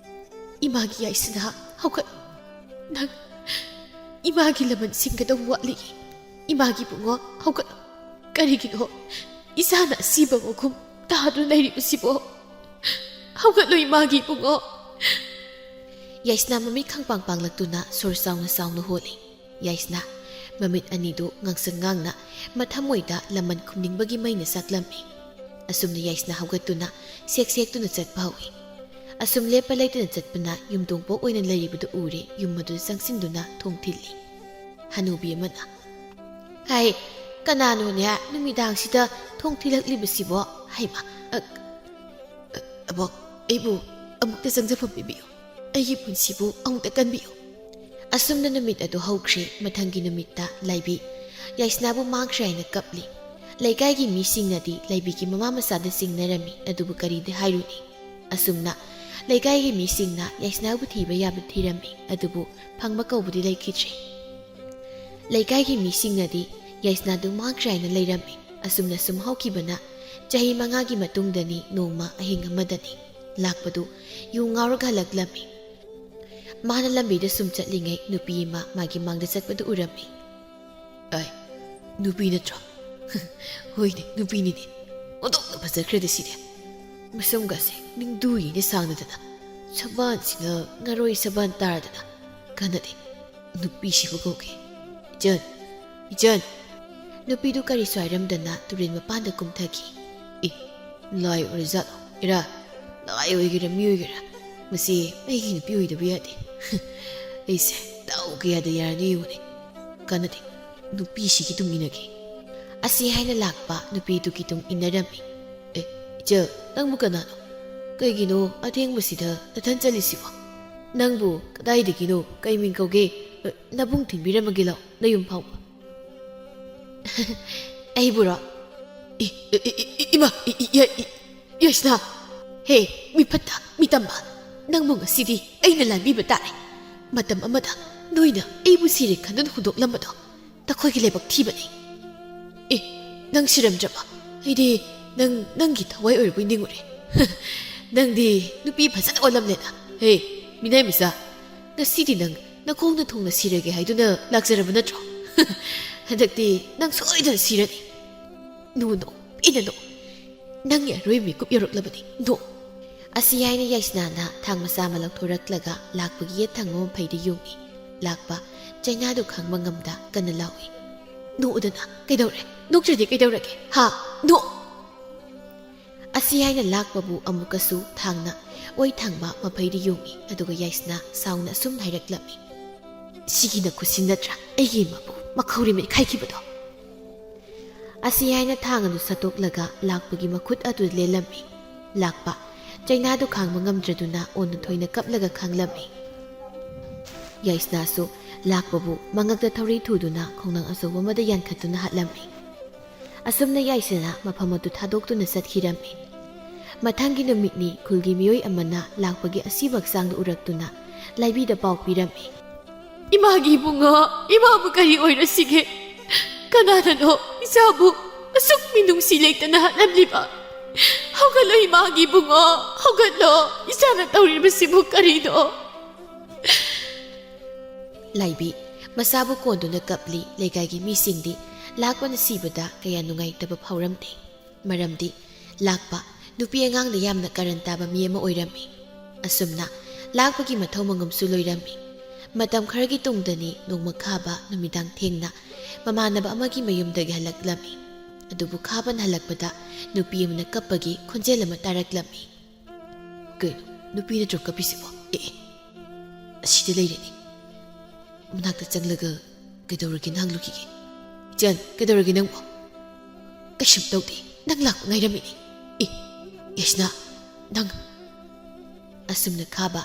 "ꯏꯃꯥꯒꯤ ꯌꯥꯏꯁꯅꯥ, ꯍꯧꯒꯠ꯫ ꯅꯪ ꯏꯃꯥꯒꯤ ꯂꯃꯟ ꯁꯤꯡꯒꯗꯕ ꯋꯥꯠꯂꯤ꯫ ꯏꯃꯥꯒꯤ ꯏꯕꯨꯡꯉꯣ, ꯍꯧꯒꯠꯂꯣ꯫ ꯀꯔꯤꯒꯤꯅꯣ ꯏꯆꯥꯅ ꯑꯁꯤꯕ ꯃꯈꯨꯝ ꯇꯥꯗꯨꯅ ꯂꯩꯔꯤꯕꯁꯤꯕꯣ? ꯍꯧꯒꯠꯂꯣ, ꯏꯃꯥꯒꯤ ꯏꯕꯨꯡꯉꯣ꯫" ꯌꯥꯏꯁꯅꯥ ꯃꯃꯤꯠ ꯈꯪꯄꯥꯡ ꯄꯥꯡꯂꯛꯇꯨꯅ ꯁꯣꯔ ꯆꯥꯎꯅ ꯆꯥꯎꯅ ꯍꯣꯜꯂꯤ꯫ ꯌꯥꯏꯁꯅꯥ ꯃꯃꯤꯠ ꯑꯅꯤꯗꯨ ꯉꯥꯡꯁꯪ ꯉꯥꯡꯅ ꯃꯊꯃꯣꯏꯗ ꯂꯃꯟ ꯈꯨꯝꯅꯤꯡꯕꯒꯤ ꯃꯩꯅ ꯆꯥꯛꯂꯝꯃꯤ꯫ ꯑꯁꯨꯝꯅ ꯌꯥꯏꯁꯅꯥ ꯍꯧꯒꯠꯇꯨꯅ ꯁꯦꯛ ꯁꯦꯛꯇꯨꯅ ꯆꯠꯄ ꯍꯧꯏ꯫ ꯑꯁꯨꯝ ꯂꯦꯞꯄ ꯂꯩꯇꯅ ꯆꯠꯄꯅ ꯌꯨꯝꯗꯣꯡꯄꯣꯛ ꯑꯣꯏꯅ ꯂꯩꯔꯤꯕꯗꯨ ꯎꯔꯦ, ꯌꯨꯝ ꯑꯗꯨꯗ ꯆꯪꯁꯤꯟꯗꯨꯅ ꯊꯣꯡ ꯊꯤꯜꯂꯤ꯫ ꯍꯅꯨꯕꯤ ꯑꯃꯅ, "ꯍꯥꯏ, ꯀꯅꯥꯅꯣꯅꯦ ꯅꯨꯃꯤꯗꯥꯡꯁꯤꯗ ꯊꯣꯡ ꯊꯤꯜꯂꯛꯂꯤꯕꯁꯤꯕꯣ? ꯍꯩꯃꯥ, ꯑ, ꯑ, ꯑꯕꯣꯛ, ꯑꯩꯕꯨ ꯑꯃꯨꯛꯇ ꯆꯪꯖꯐꯝ ꯄꯤꯕꯤꯌꯨ꯫ ꯑꯩꯒꯤ ꯄꯨꯟꯁꯤꯕꯨ ꯑꯃꯨꯛꯇ ꯀꯟꯕꯤꯌꯨ꯫" ꯑꯁꯨꯝꯅ ꯅꯨꯃꯤꯠ ꯑꯗꯨ ꯍꯧꯈ꯭ꯔꯦ꯫ ꯃꯊꯪꯒꯤ ꯅꯨꯃꯤꯠꯇ ꯂꯥꯏꯕꯤ ꯌꯥꯏꯁꯅꯥꯕꯨ ꯃꯥꯡꯈ꯭ꯔꯦ ꯍꯥꯏꯅ ꯀꯞꯂꯤ꯫ ꯂꯩꯀꯥꯏꯒꯤ ꯃꯤꯁꯤꯡꯅꯗꯤ ꯂꯥꯏꯕꯤꯒꯤ ꯃꯃꯥ ꯃꯆꯥꯗ ꯆꯤꯡꯅꯔꯝꯃꯤ, ꯑꯗꯨꯕꯨ ꯀꯔꯤꯗꯤ ꯍꯥꯏꯔꯨꯅꯤ? ꯑꯁꯨꯝꯅ ꯂꯩꯀꯥꯏꯒꯤ ꯃꯤꯁꯤꯡꯅ ꯌꯥꯏꯁꯅꯥꯕꯨ ꯊꯤꯕ ꯌꯥꯕ ꯊꯤꯔꯝꯃꯤ, ꯑꯗꯨꯕꯨ ꯐꯪꯕ ꯀꯧꯕꯗꯤ ꯂꯩꯈꯤꯗ꯭ꯔꯦ꯫ ꯂꯩꯀꯥꯏꯒꯤ ꯃꯤꯁꯤꯡꯅꯗꯤ ꯌꯥꯏꯁꯅꯥꯗꯨ ꯃꯥꯡꯈ꯭ꯔꯦ ꯍꯥꯏꯅ ꯂꯩꯔꯝꯃꯤ꯫ ꯑꯁꯨꯝꯅ ꯁꯨꯝ ꯍꯧꯈꯤꯕꯅ ꯆꯍꯤ ꯃꯉꯥꯒꯤ ꯃꯇꯨꯡꯗꯅꯤ, ꯅꯣꯡꯃ ꯑꯍꯤꯡ ꯑꯃꯗꯅꯤ꯫ ꯂꯥꯛꯄꯗꯨ ꯌꯨ ꯉꯥꯎꯔꯒ ꯍꯜꯂꯛꯂꯝꯃꯤ꯫ ꯃꯥꯅ ꯂꯝꯕꯤꯗ ꯁꯨꯝ ꯆꯠꯂꯤꯉꯩ ꯅꯨꯄꯤ ꯑꯃ ꯃꯥꯒꯤ ꯃꯥꯡꯗ ꯆꯠꯄꯗꯨ ꯎꯔꯝꯃꯤ꯫ "ꯑꯩ ꯅꯨꯄꯤ ꯅꯠꯇ꯭ꯔꯣ?" "ꯍꯣꯏꯅꯦ, ꯅꯨꯄꯤꯅꯤꯅꯦ꯫ ꯑꯣꯟꯊꯣꯛꯅ ꯐꯖꯈ꯭ꯔꯦꯗ ꯁꯤꯗꯤ꯫ ꯃꯁꯝꯒꯁꯦ ꯅꯤꯡꯗꯨ ꯌꯦꯡꯅ ꯁꯥꯡꯅꯗꯅ, ꯁꯕꯥꯟꯁꯤꯅ ꯉꯥꯔꯣꯏ ꯁꯕꯥꯟ ꯇꯥꯔꯗꯅ꯫ ꯀꯥꯟꯅꯗꯦ, ꯅꯨꯄꯤꯁꯤꯕꯨ ꯀꯧꯒꯦ꯫ ꯏꯆꯟ, ꯏꯆꯟ!" ꯅꯨꯄꯤꯗꯨ ꯀꯔꯤꯁꯨ ꯍꯥꯏꯔꯝꯗꯅ ꯇꯨꯔꯦꯜ ꯃꯄꯥꯟꯗ ꯀꯨꯝꯊꯈꯤ꯫ "ꯑꯦ, ꯂꯥꯏ ꯑꯣꯏꯔꯖꯥꯠꯂꯣ? ꯏꯔꯥ, ꯂꯥꯏ ꯑꯣꯏꯒꯦꯔꯥ ꯃꯤ ꯑꯣꯏꯒꯦꯔꯥ, ꯃꯁꯤ ꯑꯩꯒꯤ ꯅꯨꯄꯤ ꯑꯣꯏꯗꯕ ꯌꯥꯗꯦ꯫ ꯑꯩꯁꯦ ꯗꯥꯎ ꯀꯌꯥꯗ ꯌꯥꯔꯅꯤ ꯌꯦꯡꯉꯨꯅꯦ꯫ ꯀꯥꯟꯅꯗꯦ, ꯅꯨꯄꯤꯁꯤꯒꯤ ꯇꯨꯡ ꯏꯟꯅꯒꯦ"꯫ ꯑꯁꯤ ꯍꯥꯏꯅ ꯂꯥꯛꯄ ꯅꯨꯄꯤꯗꯨꯒꯤ ꯇꯨꯡ ꯏꯟꯅꯔꯝꯃꯤ꯫ "ꯑꯦ, ꯏꯆꯜ, ꯅꯪꯕꯨ ꯀꯅꯥꯅꯣ? ꯀꯩꯒꯤꯅꯣ ꯑꯊꯦꯡꯕꯁꯤꯗ ꯅꯊꯟ ꯆꯠꯂꯤꯁꯤꯕꯣ? ꯅꯪꯕꯨ ꯀꯗꯥꯏꯗꯒꯤꯅꯣ? ꯀꯩ ꯃꯤꯡ ꯀꯧꯒꯦ? ꯑ, ꯅꯕꯨꯡ ꯊꯤꯟꯕꯤꯔꯝꯃꯒꯦ ꯂꯥꯎ, ꯅꯌꯨꯝ ꯐꯥꯎꯕ"꯫ "ꯑꯩꯕꯨꯔꯣ? ꯏ, ꯏ, ꯏ, ꯏ, ꯏꯃꯥ, ꯏ, ꯏ, ꯌꯥ-, ꯏ, ꯌꯥꯏꯁꯅꯥ! ꯍꯦ, ꯃꯤ ꯐꯠꯇ, ꯃꯤ ꯇꯝꯕ, ꯅꯪꯕꯨ ꯉꯁꯤꯗꯤ ꯑꯩꯅ ꯂꯥꯟꯕꯤꯕ ꯇꯥꯔꯦ꯫ ꯃꯇꯝ ꯑꯃꯗ ꯅꯣꯏꯅ ꯑꯩꯕꯨ ꯁꯤꯔꯦ ꯈꯟꯗꯨꯅ ꯍꯨꯟꯗꯣꯛꯂꯝꯕꯗꯣ ꯅꯈꯣꯏꯒꯤ ꯂꯥꯏꯕꯛ ꯊꯤꯕꯅꯤ"꯫ "ꯑꯦ, ꯅꯪ ꯁꯤꯔꯝꯗ꯭ꯔꯕ? ꯑꯩꯗꯤ ꯅꯪ, ꯅꯪꯒꯤ ꯊꯋꯥꯏ ꯑꯣꯏꯔꯕꯣꯏ ꯅꯤꯡꯉꯨꯔꯦ꯫ ꯅꯪꯗꯤ ꯅꯨꯄꯤ ꯐꯖꯅ ꯑꯣꯜꯂꯝꯂꯦꯅ꯫ ꯍꯦ, ꯃꯤꯅꯥꯏ ꯃꯆꯥ, ꯉꯁꯤꯗꯤ ꯅꯪ ꯅꯈꯣꯡꯅ ꯊꯨꯡꯅ ꯁꯤꯔꯒꯦ ꯍꯥꯏꯗꯨꯅ ꯂꯥꯛꯆꯔꯕ ꯅꯠꯇ꯭ꯔꯣ? ꯍꯟꯗꯛꯇꯤ ꯅꯪ ꯁꯣꯏꯗꯅ ꯁꯤꯔꯅꯤ꯫ ꯅꯣꯛꯎ, ꯅꯣꯛꯎ, ꯄꯦꯟꯅ ꯅꯣꯛꯎ꯫ ꯅꯪꯒꯤ ꯑꯔꯣꯏꯕ ꯃꯤꯀꯨꯞ ꯌꯧꯔꯛꯂꯕꯅꯤ꯫ ꯅꯣꯛꯎ"꯫ ꯑꯁꯤ ꯍꯥꯏꯅ ꯌꯥꯏꯁꯅꯥꯅ ꯊꯥꯡ ꯃꯆꯥ ꯑꯃ ꯂꯧꯊꯣꯔꯛꯂꯒ ꯂꯥꯛꯄꯒꯤ ꯌꯦꯠ ꯊꯪꯕ ꯃꯐꯩꯗ ꯌꯨꯡꯏ꯫ ꯂꯥꯛꯄ ꯆꯩꯅꯥꯗꯨ ꯈꯥꯡꯕ ꯉꯝꯗ ꯀꯟꯅ ꯂꯥꯎꯏ꯫ "ꯅꯣꯛꯎꯗꯅ, ꯀꯩꯗꯧꯔꯦ? ꯅꯣꯛꯇ꯭ꯔꯗꯤ ꯀꯩꯗꯧꯔꯒꯦ? ꯍꯥ? ꯅꯣꯛ!" ꯑꯁꯤ ꯍꯥꯏꯅ ꯂꯥꯛꯄꯕꯨ ꯑꯃꯨꯛꯀꯁꯨ ꯊꯥꯡꯅ ꯑꯣꯏ ꯊꯪꯕ ꯃꯐꯩꯗ ꯌꯨꯡꯏ, ꯑꯗꯨꯒ ꯌꯥꯏꯁꯅꯥ ꯁꯥꯎꯅ ꯑꯁꯨꯝ ꯍꯥꯏꯔꯛꯂꯝꯃꯤ꯫ "ꯁꯤꯒꯤ ꯅꯈꯨꯠꯁꯤ ꯅꯠꯇ꯭ꯔꯥ ꯑꯩꯒꯤ ꯏꯃꯥꯕꯨ ꯃꯈꯧꯔꯤ ꯃꯦꯠꯈꯥꯏꯈꯤꯕꯗꯣ?" ꯑꯁꯤ ꯍꯥꯏꯅ ꯊꯥꯡ ꯑꯗꯨ ꯁꯠꯇꯣꯛꯂꯒ ꯂꯥꯛꯄꯒꯤ ꯃꯈꯨꯠ ꯑꯗꯨ ꯂꯦꯜꯂꯝꯃꯤ꯫ ꯂꯥꯛꯄ ꯆꯩꯅꯥꯗꯨ ꯈꯥꯡꯕ ꯉꯝꯗ꯭ꯔꯗꯨꯅ ꯑꯣꯟꯅ ꯊꯣꯏꯅ ꯀꯞꯂꯒ ꯈꯥꯡꯂꯝꯃꯤ꯫ ꯌꯥꯏꯁꯅꯥꯁꯨ ꯂꯥꯛꯄꯕꯨ ꯃꯉꯛꯇ ꯊꯧꯔꯤ ꯊꯨꯗꯨꯅ ꯈꯣꯡꯅꯥꯡ ꯑꯆꯧꯕ ꯑꯃꯗ ꯌꯥꯟꯈꯠꯇꯨꯅ ꯍꯥꯠꯂꯝꯃꯤ꯫ ꯑꯁꯨꯝꯅ ꯌꯥꯏꯁꯅꯥ ꯃꯐꯝ ꯑꯗꯨ ꯊꯥꯗꯣꯛꯇꯨꯅ ꯆꯠꯈꯤꯔꯝꯃꯤ꯫ ꯃꯊꯪꯒꯤ ꯅꯨꯃꯤꯠꯅꯤ ꯈꯨꯜꯒꯤ ꯃꯤꯑꯣꯏ ꯑꯃꯅ ꯂꯥꯛꯄꯒꯤ ꯑꯁꯤꯕ ꯍꯛꯆꯥꯡꯗꯨ ꯎꯔꯛꯇꯨꯅ ꯂꯥꯏꯕꯤꯗ ꯄꯥꯎ ꯄꯤꯔꯝꯃꯤ꯫ "ꯏꯃꯥꯒꯤ ꯏꯕꯨꯡꯉꯣ, ꯏꯃꯥꯕꯨ ꯀꯔꯤ ꯑꯣꯏꯔꯁꯤꯒꯦ? ꯀꯅꯥꯅꯅꯣ ꯏꯆꯥꯕꯨ ꯑꯁꯨꯛ ꯃꯤꯅꯨꯡꯁꯤ ꯂꯩꯇꯅ ꯍꯥꯠꯂꯝꯂꯤꯕ? ꯍꯧꯒꯠꯂꯣ, ꯏꯃꯥꯒꯤ ꯏꯕꯨꯡꯉꯣ, ꯍꯧꯒꯠꯂꯣ꯫ ꯏꯆꯥꯅ ꯇꯧꯔꯤꯕꯁꯤꯕꯨ ꯀꯔꯤꯅꯣ? ꯂꯥꯏꯕꯤ, ꯃꯆꯥꯕꯨ ꯀꯣꯟꯗꯨꯅ ꯀꯞꯂꯤ꯫ ꯂꯩꯀꯥꯏꯒꯤ ꯃꯤꯁꯤꯡꯗꯤ ꯂꯥꯛꯄꯅ ꯁꯤꯕꯗ ꯀꯌꯥ ꯅꯨꯡꯉꯥꯏꯇꯕ ꯐꯥꯎꯔꯝꯗꯦ꯫ ꯃꯔꯝꯗꯤ ꯂꯥꯛꯄ ꯅꯨꯄꯤ ꯑꯉꯥꯡꯗ ꯌꯥꯝꯅ ꯀꯔꯟ ꯇꯥꯕ ꯃꯤ ꯑꯃ ꯑꯣꯏꯔꯝꯃꯤ꯫ ꯑꯁꯨꯝꯅ ꯂꯥꯛꯄꯒꯤ ꯃꯊꯧ ꯃꯉꯝꯁꯨ ꯂꯣꯏꯔꯝꯃꯤ꯫ ꯃꯇꯝ ꯈꯔꯒꯤ ꯇꯨꯡꯗꯅꯤ ꯅꯣꯡꯃ ꯈꯥꯕ ꯅꯨꯃꯤꯗꯥꯡ ꯊꯦꯡꯅ ꯃꯃꯥꯟꯅꯕ ꯑꯃꯒꯤ ꯃꯌꯨꯝꯗꯒꯤ ꯍꯜꯂꯛꯂꯝꯃꯤ꯫ ꯑꯗꯨꯕꯨ ꯈꯥꯕꯅ ꯍꯜꯂꯛꯄꯗ ꯅꯨꯄꯤ ꯑꯃꯅ ꯀꯞꯄꯒꯤ ꯈꯣꯟꯖꯦꯜ ꯑꯃ ꯇꯥꯔꯛꯂꯝꯃꯤ꯫ "ꯀꯩꯅꯣ, ꯅꯨꯄꯤ ꯅꯠꯇ꯭ꯔꯣ ꯀꯞꯄꯤꯁꯤꯕꯣ? ꯑꯦ, ꯑꯦ, ꯑꯁꯤꯗ ꯂꯩꯔꯦꯅꯦ꯫ ꯃꯅꯥꯛꯇ ꯆꯪꯂꯒ ꯀꯩꯗꯧꯔꯒꯦꯅ ꯍꯪꯂꯨꯈꯤꯒꯦ꯫ ꯏꯆꯟ, ꯀꯩꯗꯧꯔꯒꯦ ꯅꯪꯕꯣ?" "ꯀꯩꯁꯨꯝ ꯇꯧꯗꯦ, ꯅꯪ ꯂꯥꯛꯄ ꯉꯥꯏꯔꯝꯃꯤꯅꯦ꯫ ꯑꯦ, ꯌꯥꯏꯁꯅꯥ, ꯅꯪ..." ꯑꯁꯨꯝꯅ ꯈꯥꯕ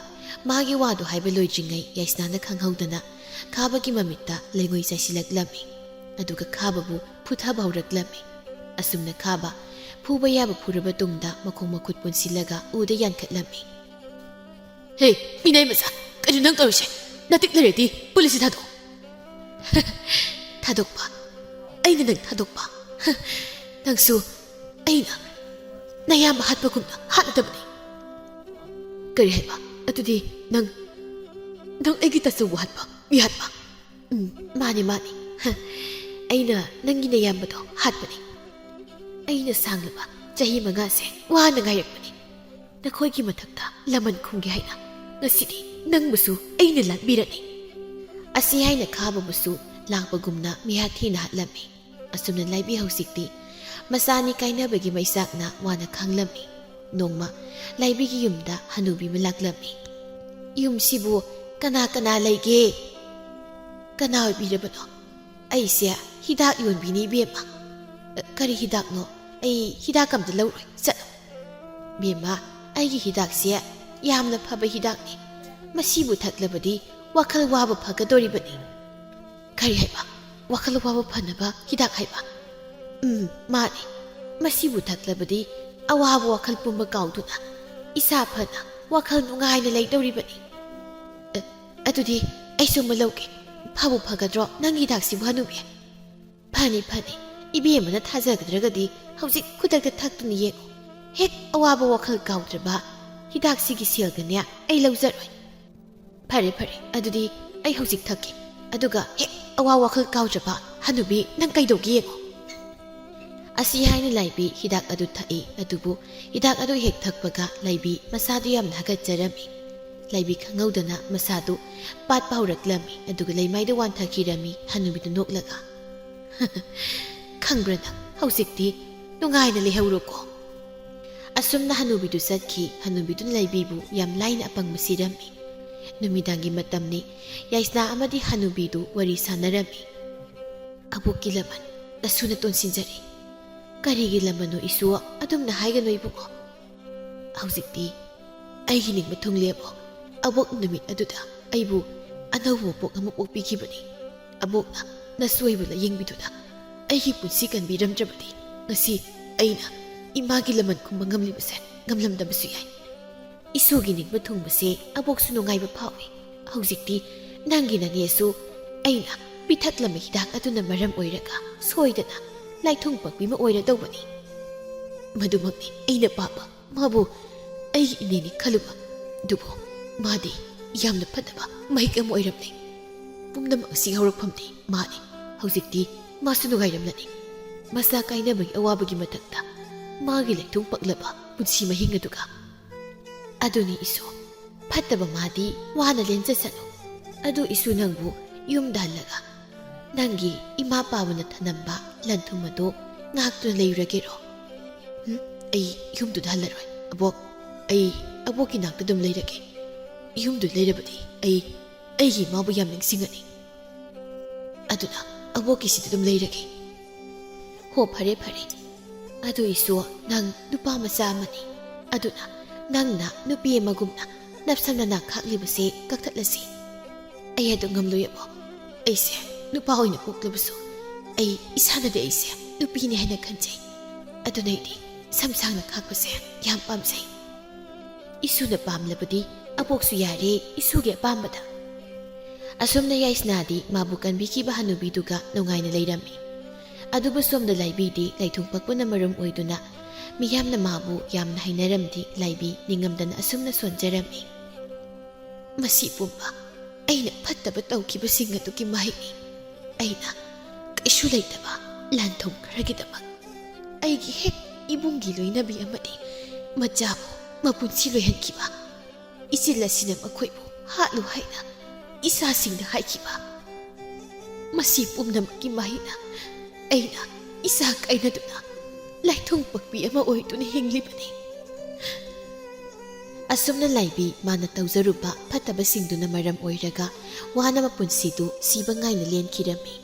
ꯃꯥꯒꯤ ꯋꯥꯗꯨ ꯍꯥꯏꯕ ꯂꯣꯏꯗ꯭ꯔꯤꯉꯩ ꯌꯥꯏꯁꯅꯥꯅ ꯈꯪꯍꯧꯗꯅ ꯈꯥꯕꯒꯤ ꯃꯃꯤꯠꯇ ꯂꯩꯉꯣꯏ ꯆꯥꯏꯁꯤꯜꯂꯛꯂꯝꯃꯤ꯫ ꯑꯗꯨꯒ ꯈꯥꯕꯕꯨ ꯐꯨꯊꯕ ꯍꯧꯔꯛꯂꯝꯃꯤ꯫ ꯑꯁꯨꯝꯅ ꯈꯥꯕ ꯐꯨꯕ ꯌꯥꯕ ꯐꯨꯔꯕ ꯇꯨꯡꯗ ꯃꯈꯣꯡ ꯃꯈꯨꯠ ꯄꯨꯟꯁꯤꯜꯂꯒ ꯎꯗ ꯌꯥꯟꯈꯠꯂꯝꯃꯤ꯫ "ꯍꯦ, ꯃꯤꯅꯥꯏ ꯃꯆꯥ, ꯀꯩꯅꯣ ꯅꯪ ꯇꯧꯔꯤꯁꯦ? ꯅꯇꯤꯛ ꯂꯩꯔꯗꯤ ꯄꯨꯂꯤꯁꯇ ꯊꯥꯗꯣꯛꯑꯣ꯫" "ꯊꯥꯗꯣꯛꯄ? ꯑꯩꯅ ꯅꯪ ꯊꯥꯗꯣꯛꯄ? ꯅꯪꯁꯨ ꯑꯩꯅ ꯅꯌꯥꯝꯕ ꯍꯥꯠꯄꯒꯨꯝꯅ ꯍꯥꯠꯂꯗꯕꯅꯤ꯫" "ꯀꯔꯤ ꯍꯥꯏꯕ? ꯑꯗꯨꯗꯤ ꯅꯪ, ꯅꯪ ꯑꯩꯒꯤ ꯇꯥꯆꯧꯕꯨ ꯍꯥꯠꯄ, ꯃꯤ ꯍꯥꯠꯄ?" "ꯎꯝ, ꯃꯥꯅꯤ, ꯃꯥꯅꯤ꯫ ꯑꯩꯅ ꯅꯪꯒꯤ ꯅꯌꯥꯝꯕꯗꯣ ꯍꯥꯠꯄꯅꯤ꯫ ꯑꯩꯅ ꯁꯥꯡꯂꯕ ꯆꯍꯤ ꯃꯉꯥꯁꯦ ꯋꯥꯅ ꯉꯥꯏꯔꯛꯄꯅꯤ, ꯅꯈꯣꯏꯒꯤ ꯃꯊꯛꯇ ꯂꯃꯟ ꯈꯨꯝꯒꯦ ꯍꯥꯏꯅ꯫ ꯉꯁꯤꯗꯤ ꯅꯪꯕꯨꯁꯨ ꯑꯩꯅ ꯂꯥꯠꯄꯤꯔꯅꯤ꯫" ꯑꯁꯤ ꯍꯥꯏꯅ ꯈꯥꯕꯕꯨꯁꯨ ꯂꯥꯛꯄꯒꯨꯝꯅ ꯃꯤꯍꯥꯠ ꯊꯤꯅ ꯍꯥꯠꯂꯝꯃꯤ꯫ ꯑꯁꯨꯝꯅ ꯂꯥꯏꯕꯤ ꯍꯧꯖꯤꯛꯇꯤ ꯃꯆꯥꯅꯤ ꯀꯥꯏꯅꯕꯒꯤ ꯃꯩꯆꯥꯛꯅ ꯋꯥꯅ ꯈꯥꯡꯂꯝꯃꯤ꯫ ꯅꯣꯡꯃ ꯂꯥꯏꯕꯤꯒꯤ ꯌꯨꯝꯗ ꯍꯅꯨꯕꯤ ꯑꯃ ꯂꯥꯛꯂꯝꯃꯤ꯫ "ꯌꯨꯝꯁꯤꯕꯨ ꯀꯅꯥ ꯀꯅꯥ ꯂꯩꯒꯦ? ꯀꯅꯥ ꯑꯣꯏꯕꯤꯔꯕꯅꯣ?" "ꯑꯩꯁꯦ ꯍꯤꯗꯥꯛ ꯌꯣꯟꯕꯤꯅꯤ, ꯏꯕꯦꯝꯃ꯫" "ꯑ, ꯀꯔꯤ ꯍꯤꯗꯥꯛꯅꯣ? ꯑꯩ ꯍꯤꯗꯥꯛ ꯑꯝꯇ ꯂꯧꯔꯣꯏ, ꯆꯠꯂꯣ꯫" "ꯏꯕꯦꯝꯃ, ꯑꯩꯒꯤ ꯍꯤꯗꯥꯛꯁꯦ ꯌꯥꯝꯅ ꯐꯕ ꯍꯤꯗꯥꯛꯅꯤ꯫ ꯃꯁꯤꯕꯨ ꯊꯛꯂꯕꯗꯤ ꯋꯥꯈꯜ ꯋꯥꯕ ꯐꯒꯗꯣꯔꯤꯕꯅꯤ꯫" "ꯀꯔꯤ ꯍꯥꯏꯕ? ꯋꯥꯈꯜ ꯋꯥꯕ ꯐꯅꯕ ꯍꯤꯗꯥꯛ ꯍꯥꯏꯕ?" "ꯎꯝ, ꯃꯥꯅꯤ꯫ ꯃꯁꯤꯕꯨ ꯊꯛꯂꯕꯗꯤ ꯑꯋꯥꯕ ꯋꯥꯈꯜ ꯄꯨꯝꯕ ꯀꯥꯎꯗꯨꯅ ꯏꯁꯥ ꯐꯅ ꯋꯥꯈꯜ ꯅꯨꯡꯉꯥꯏꯅ ꯂꯩꯗꯧꯔꯤꯕꯅꯤ꯫" "ꯑ, ꯑꯗꯨꯗꯤ ꯑꯩꯁꯨ ꯑꯃ ꯂꯧꯒꯦ꯫ ꯐꯕꯨ ꯐꯒꯗ꯭ꯔꯣ ꯅꯪꯒꯤ ꯍꯤꯗꯥꯛꯁꯤꯕꯨ, ꯍꯅꯨꯕꯤ?" "ꯐꯅꯤ, ꯐꯅꯤ꯫ ꯏꯕꯦꯝꯃꯅ ꯊꯥꯖꯒꯗ꯭ꯔꯒꯗꯤ ꯍꯧꯖꯤꯛ ꯈꯨꯗꯛꯇ ꯊꯛꯇꯨꯅ ꯌꯦꯡꯉꯨ꯫" ꯍꯦꯛ ꯑꯋꯥꯕ ꯋꯥꯈꯜ ꯀꯥꯎꯗ꯭ꯔꯕ ꯍꯤꯗꯥꯛꯁꯤꯒꯤ ꯁꯦꯜꯒꯅꯦ ꯑꯩ ꯂꯧꯖꯔꯣꯏ꯫ ꯐꯔꯦ, ꯐꯔꯦ, ꯑꯗꯨꯗꯤ ꯑꯩ ꯍꯧꯖꯤꯛ ꯊꯛꯀꯦ꯫ ꯑꯗꯨꯒ ꯍꯦꯛ ꯑꯋꯥ ꯋꯥꯈꯜ ꯀꯥꯎꯗ꯭ꯔꯕ ꯍꯅꯨꯕꯤ ꯅꯪ ꯀꯩꯗꯧꯒꯦ ꯌꯦꯡꯉꯣ꯫ ꯑꯁꯤ ꯍꯥꯏꯅ ꯂꯥꯏꯕꯤ ꯍꯤꯗꯥꯛ ꯑꯗꯨ ꯊꯛꯏ꯫ ꯑꯗꯨꯕꯨ ꯍꯤꯗꯥꯛ ꯑꯗꯨ ꯍꯦꯛ ꯊꯛꯄꯒ ꯂꯥꯏꯕꯤ ꯃꯁꯥꯗꯨ ꯌꯥꯝꯅ ꯍꯥꯒꯠꯆꯔꯝꯃꯤ꯫ ꯂꯥꯏꯕꯤ ꯈꯪꯍꯧꯗꯅ ꯃꯁꯥꯗꯨ ꯄꯥꯠꯄ ꯍꯧꯔꯛꯂꯝꯃꯤ꯫ ꯑꯗꯨꯒ ꯂꯩꯃꯥꯏꯗ ꯋꯥꯟꯊꯈꯤꯔꯝꯃꯤ ꯍꯅꯨꯕꯤꯗꯨ ꯅꯣꯛꯂꯒ꯫ "ꯈꯪꯕ꯭ꯔꯥ ꯅꯪ, ꯍꯧꯖꯤꯛꯇꯤ ꯅꯨꯡꯉꯥꯏꯅ ꯂꯩꯍꯧꯔꯣꯀꯣ"꯫ ꯑꯁꯨꯝꯅ ꯍꯅꯨꯕꯤꯗꯨ ꯆꯠꯈꯤ꯫ ꯍꯅꯨꯕꯤꯗꯨꯅ ꯂꯥꯏꯕꯤꯕꯨ ꯌꯥꯝ ꯂꯥꯏꯅ ꯑꯄꯪꯕ ꯁꯤꯔꯝꯃꯤ꯫ ꯅꯨꯃꯤꯗꯥꯡꯒꯤ ꯃꯇꯝꯅꯤ꯫ ꯌꯥꯏꯁꯅꯥ ꯑꯃꯗꯤ ꯍꯅꯨꯕꯤꯗꯨ ꯋꯥꯔꯤ ꯁꯥꯟꯅꯔꯝꯃꯤ꯫ "ꯑꯕꯣꯛꯀꯤ ꯂꯃꯟ, ꯅꯁꯨ ꯅꯇꯣꯟ ꯁꯤꯟꯖꯔꯦ"꯫ "ꯀꯔꯤꯒꯤ ꯂꯃꯟꯅꯣ ꯏꯁꯨ? ꯑꯗꯨꯝꯅ ꯍꯥꯏꯒꯅꯨ ꯏꯕꯨꯡꯉꯣ"꯫ "ꯍꯧꯖꯤꯛꯇꯤ ꯑꯩꯒꯤ ꯅꯤꯡꯕ ꯊꯨꯡꯂꯦ ꯑꯕꯣꯛ꯫ ꯑꯕꯣꯛ ꯅꯨꯃꯤꯠ ꯑꯗꯨꯗ ꯑꯩꯕꯨ ꯑꯅꯧꯕ ꯃꯄꯣꯛ ꯑꯃ ꯄꯣꯛꯄꯤꯈꯤꯕꯅꯤ꯫ ꯑꯕꯣꯛꯅ ꯅꯁꯨ ꯑꯩꯕꯨ ꯂꯥꯌꯦꯡꯕꯤꯗꯨꯅ ꯑꯩꯒꯤ ꯄꯨꯟꯁꯤ ꯀꯟꯕꯤꯔꯝꯗ꯭ꯔꯕꯗꯤ ꯉꯁꯤ ꯑꯩꯅ ꯏꯃꯥꯒꯤ ꯂꯃꯟ ꯈꯨꯝꯕ ꯉꯝꯂꯤꯕꯁꯦ ꯉꯝꯂꯝꯗꯕꯁꯨ ꯌꯥꯏ꯫ ꯏꯁꯨꯒꯤ ꯅꯤꯡꯕ ꯊꯨꯡꯕꯁꯦ ꯑꯕꯣꯛꯁꯨ ꯅꯨꯡꯉꯥꯏꯕ ꯐꯥꯎꯏ꯫ ꯍꯧꯖꯤꯛꯇꯤ ꯅꯪꯒꯤ ꯅꯅꯦꯁꯨ ꯑꯩꯅ ꯄꯤꯊꯛꯂꯝꯕ ꯍꯤꯗꯥꯛ ꯑꯗꯨꯅ ꯃꯔꯝ ꯑꯣꯏꯔꯒ ꯁꯣꯏꯗꯅ ꯂꯥꯏꯊꯨꯡ ꯄꯛꯄꯤ ꯑꯃ ꯑꯣꯏꯔꯗꯧꯕꯅꯤ꯫ ꯃꯗꯨꯃꯛꯅꯤ ꯑꯩꯅ ꯄꯥꯝꯕ꯫ ꯃꯥꯕꯨ ꯑꯩꯒꯤ ꯏꯅꯦꯅꯤ ꯈꯜꯂꯨꯕ꯫ ꯑꯗꯨꯕꯨ ꯃꯥꯗꯤ ꯌꯥꯝꯅ ꯐꯠꯇꯕ ꯃꯍꯤꯛ ꯑꯃ ꯑꯣꯏꯔꯝꯂꯦ꯫ ꯄꯨꯝꯅꯃꯛ ꯑꯁꯤꯒꯤ ꯍꯧꯔꯛꯐꯝꯗꯤ ꯃꯥꯅꯤ꯫ ꯍꯧꯖꯤꯛꯇꯤ ꯃꯥꯁꯨ ꯅꯨꯡꯉꯥꯏꯔꯝꯂꯅꯤ꯫ ꯃꯆꯥ ꯀꯥꯏꯅꯕꯒꯤ ꯑꯋꯥꯕꯒꯤ ꯃꯊꯛꯇ ꯃꯥꯒꯤ ꯂꯩꯊꯨꯡ ꯄꯛꯂꯕ ꯄꯨꯟꯁꯤ ꯃꯍꯤꯡ ꯑꯗꯨꯒ꯫ ꯑꯗꯨꯅꯤ ꯏꯁꯨ, ꯐꯠꯇꯕ ꯃꯥꯗꯤ ꯋꯥꯅ ꯂꯦꯟꯖꯁꯅꯨ꯫ ꯑꯗꯨ ꯏꯁꯨ, ꯅꯪꯕꯨ ꯌꯨꯝꯗ ꯍꯜꯂꯒ ꯅꯪꯒꯤ ꯏꯃꯥ ꯄꯥꯕꯅ ꯊꯅꯝꯕ ꯂꯟ ꯊꯨꯝ ꯑꯗꯨ ꯉꯥꯛꯇꯨꯅ ꯂꯩꯔꯨꯔꯒꯦꯔꯣ? ꯎꯝ, ꯑꯩ ꯌꯨꯝꯗꯨꯗ ꯍꯜꯂꯔꯣꯏ꯫ ꯑꯕꯣꯛ, ꯑꯩ ꯑꯕꯣꯛꯀꯤ ꯅꯥꯛꯇ ꯑꯗꯨꯝ ꯂꯩꯔꯒꯦ꯫ ꯌꯨꯝꯗꯨ ꯂꯩꯔꯕꯗꯤ ꯑꯩ ꯑꯩꯒꯤ ꯏꯃꯥꯕꯨ ꯌꯥꯝ ꯅꯤꯡꯁꯤꯡꯒꯅꯤ꯫ ꯑꯗꯨꯅ ꯑꯕꯣꯛꯀꯤꯁꯤꯗ ꯑꯗꯨꯝ ꯂꯩꯔꯒꯦ꯫ ꯍꯣ, ꯐꯔꯦ, ꯐꯔꯦ꯫ ꯑꯗꯨ ꯏꯁꯨ, ꯅꯪ ꯅꯨꯄꯥ ꯃꯆꯥ ꯑꯃꯅꯤ꯫ ꯑꯗꯨꯅ ꯅꯪꯅ ꯅꯨꯄꯤ ꯑꯃꯒꯨꯝꯅ ꯅꯞꯁꯝ ꯅꯅꯥ ꯈꯥꯛꯂꯤꯕꯁꯦ ꯀꯛꯊꯠꯂꯁꯤ꯫ ꯑꯩ ꯑꯗꯨ ꯉꯝꯂꯣꯏ ꯑꯕꯣꯛ꯫ ꯑꯩꯁꯦ ꯅꯨꯄꯥ ꯑꯣꯏꯅ ꯄꯣꯛꯂꯕꯁꯨ ꯑꯩ ꯏꯁꯥꯅꯗꯤ ꯑꯩꯁꯦ ꯅꯨꯄꯤꯅꯤ ꯍꯥꯏꯅ ꯈꯟꯖꯩ꯫ ꯑꯗꯨꯅ ꯑꯩꯗꯤ ꯁꯝ ꯁꯥꯡꯅ ꯈꯥꯛꯄꯁꯦ ꯌꯥꯝ ꯄꯥꯝꯖꯩ꯫ ꯏꯁꯨꯅ ꯄꯥꯝꯂꯕꯗꯤ ꯑꯕꯣꯛꯁꯨ ꯌꯥꯔꯦ, ꯏꯁꯨꯒꯤ ꯑꯄꯥꯝꯕꯗ꯫ ꯑꯁꯨꯝꯅ ꯌꯥꯏꯁꯅꯥꯗꯤ ꯃꯥꯕꯨ ꯀꯟꯕꯤꯈꯤꯕ ꯍꯅꯨꯕꯤꯗꯨꯒ ꯅꯨꯡꯉꯥꯏꯅ ꯂꯩꯔꯝꯃꯤ꯫ ꯑꯗꯨꯕꯨ ꯁꯣꯝꯗ ꯂꯥꯏꯕꯤꯗꯤ ꯂꯩꯊꯨꯡ ꯄꯛꯄꯅ ꯃꯔꯝ ꯑꯣꯏꯗꯨꯅ ꯃꯤꯌꯥꯝꯅ ꯃꯥꯕꯨ ꯌꯥꯝꯅ ꯍꯩꯅꯔꯝꯗꯦ꯫ ꯂꯥꯏꯕꯤ ꯅꯤꯡꯉꯝꯗꯅ ꯑꯁꯨꯝꯅ ꯁꯣꯟꯖꯔꯝꯃꯤ꯫ "ꯃꯁꯤ ꯄꯨꯝꯕ ꯑꯩꯅ ꯐꯠꯇꯕ ꯇꯧꯈꯤꯕꯁꯤꯡ ꯑꯗꯨꯒꯤ ꯃꯍꯩꯅꯤ꯫ ꯑꯩꯅ ꯀꯩꯁꯨ ꯂꯩꯇꯕ ꯂꯥꯟꯊꯨꯝ ꯈꯔꯒꯤꯗꯃꯛ ꯑꯩꯒꯤ ꯍꯦꯛ ꯏꯕꯨꯡꯒꯤ ꯂꯣꯏꯅꯕꯤ ꯑꯃꯗꯤ ꯃꯆꯥꯕꯨ ꯃꯄꯨꯟꯁꯤ ꯂꯣꯏꯍꯟꯈꯤꯕ꯫ ꯏꯆꯤꯜ ꯑꯁꯤꯅ ꯃꯈꯣꯏꯕꯨ ꯍꯥꯠꯂꯨ ꯍꯥꯏꯅ ꯏꯆꯥꯁꯤꯡꯗ ꯍꯥꯏꯈꯤꯕ꯫ ꯃꯁꯤ ꯄꯨꯝꯅꯃꯛꯀꯤ ꯃꯍꯩꯅ ꯑꯩꯅ ꯏꯆꯥ ꯀꯥꯏꯅꯗꯨꯅ ꯂꯥꯏꯊꯨꯡ ꯄꯛꯄꯤ ꯑꯃ ꯑꯣꯏꯗꯨꯅ ꯍꯤꯡꯂꯤꯕꯅꯤ꯫" ꯑꯁꯨꯝꯅ ꯂꯥꯏꯕꯤ ꯃꯥꯅ ꯇꯧꯖꯔꯨꯕ ꯐꯠꯇꯕꯁꯤꯡꯗꯨꯅ ꯃꯔꯝ ꯑꯣꯏꯔꯒ ꯋꯥꯅ ꯃꯄꯨꯟꯁꯤꯗꯨ ꯁꯤꯕ ꯉꯥꯏꯅ ꯂꯦꯟꯈꯤꯔꯝꯃꯤ꯫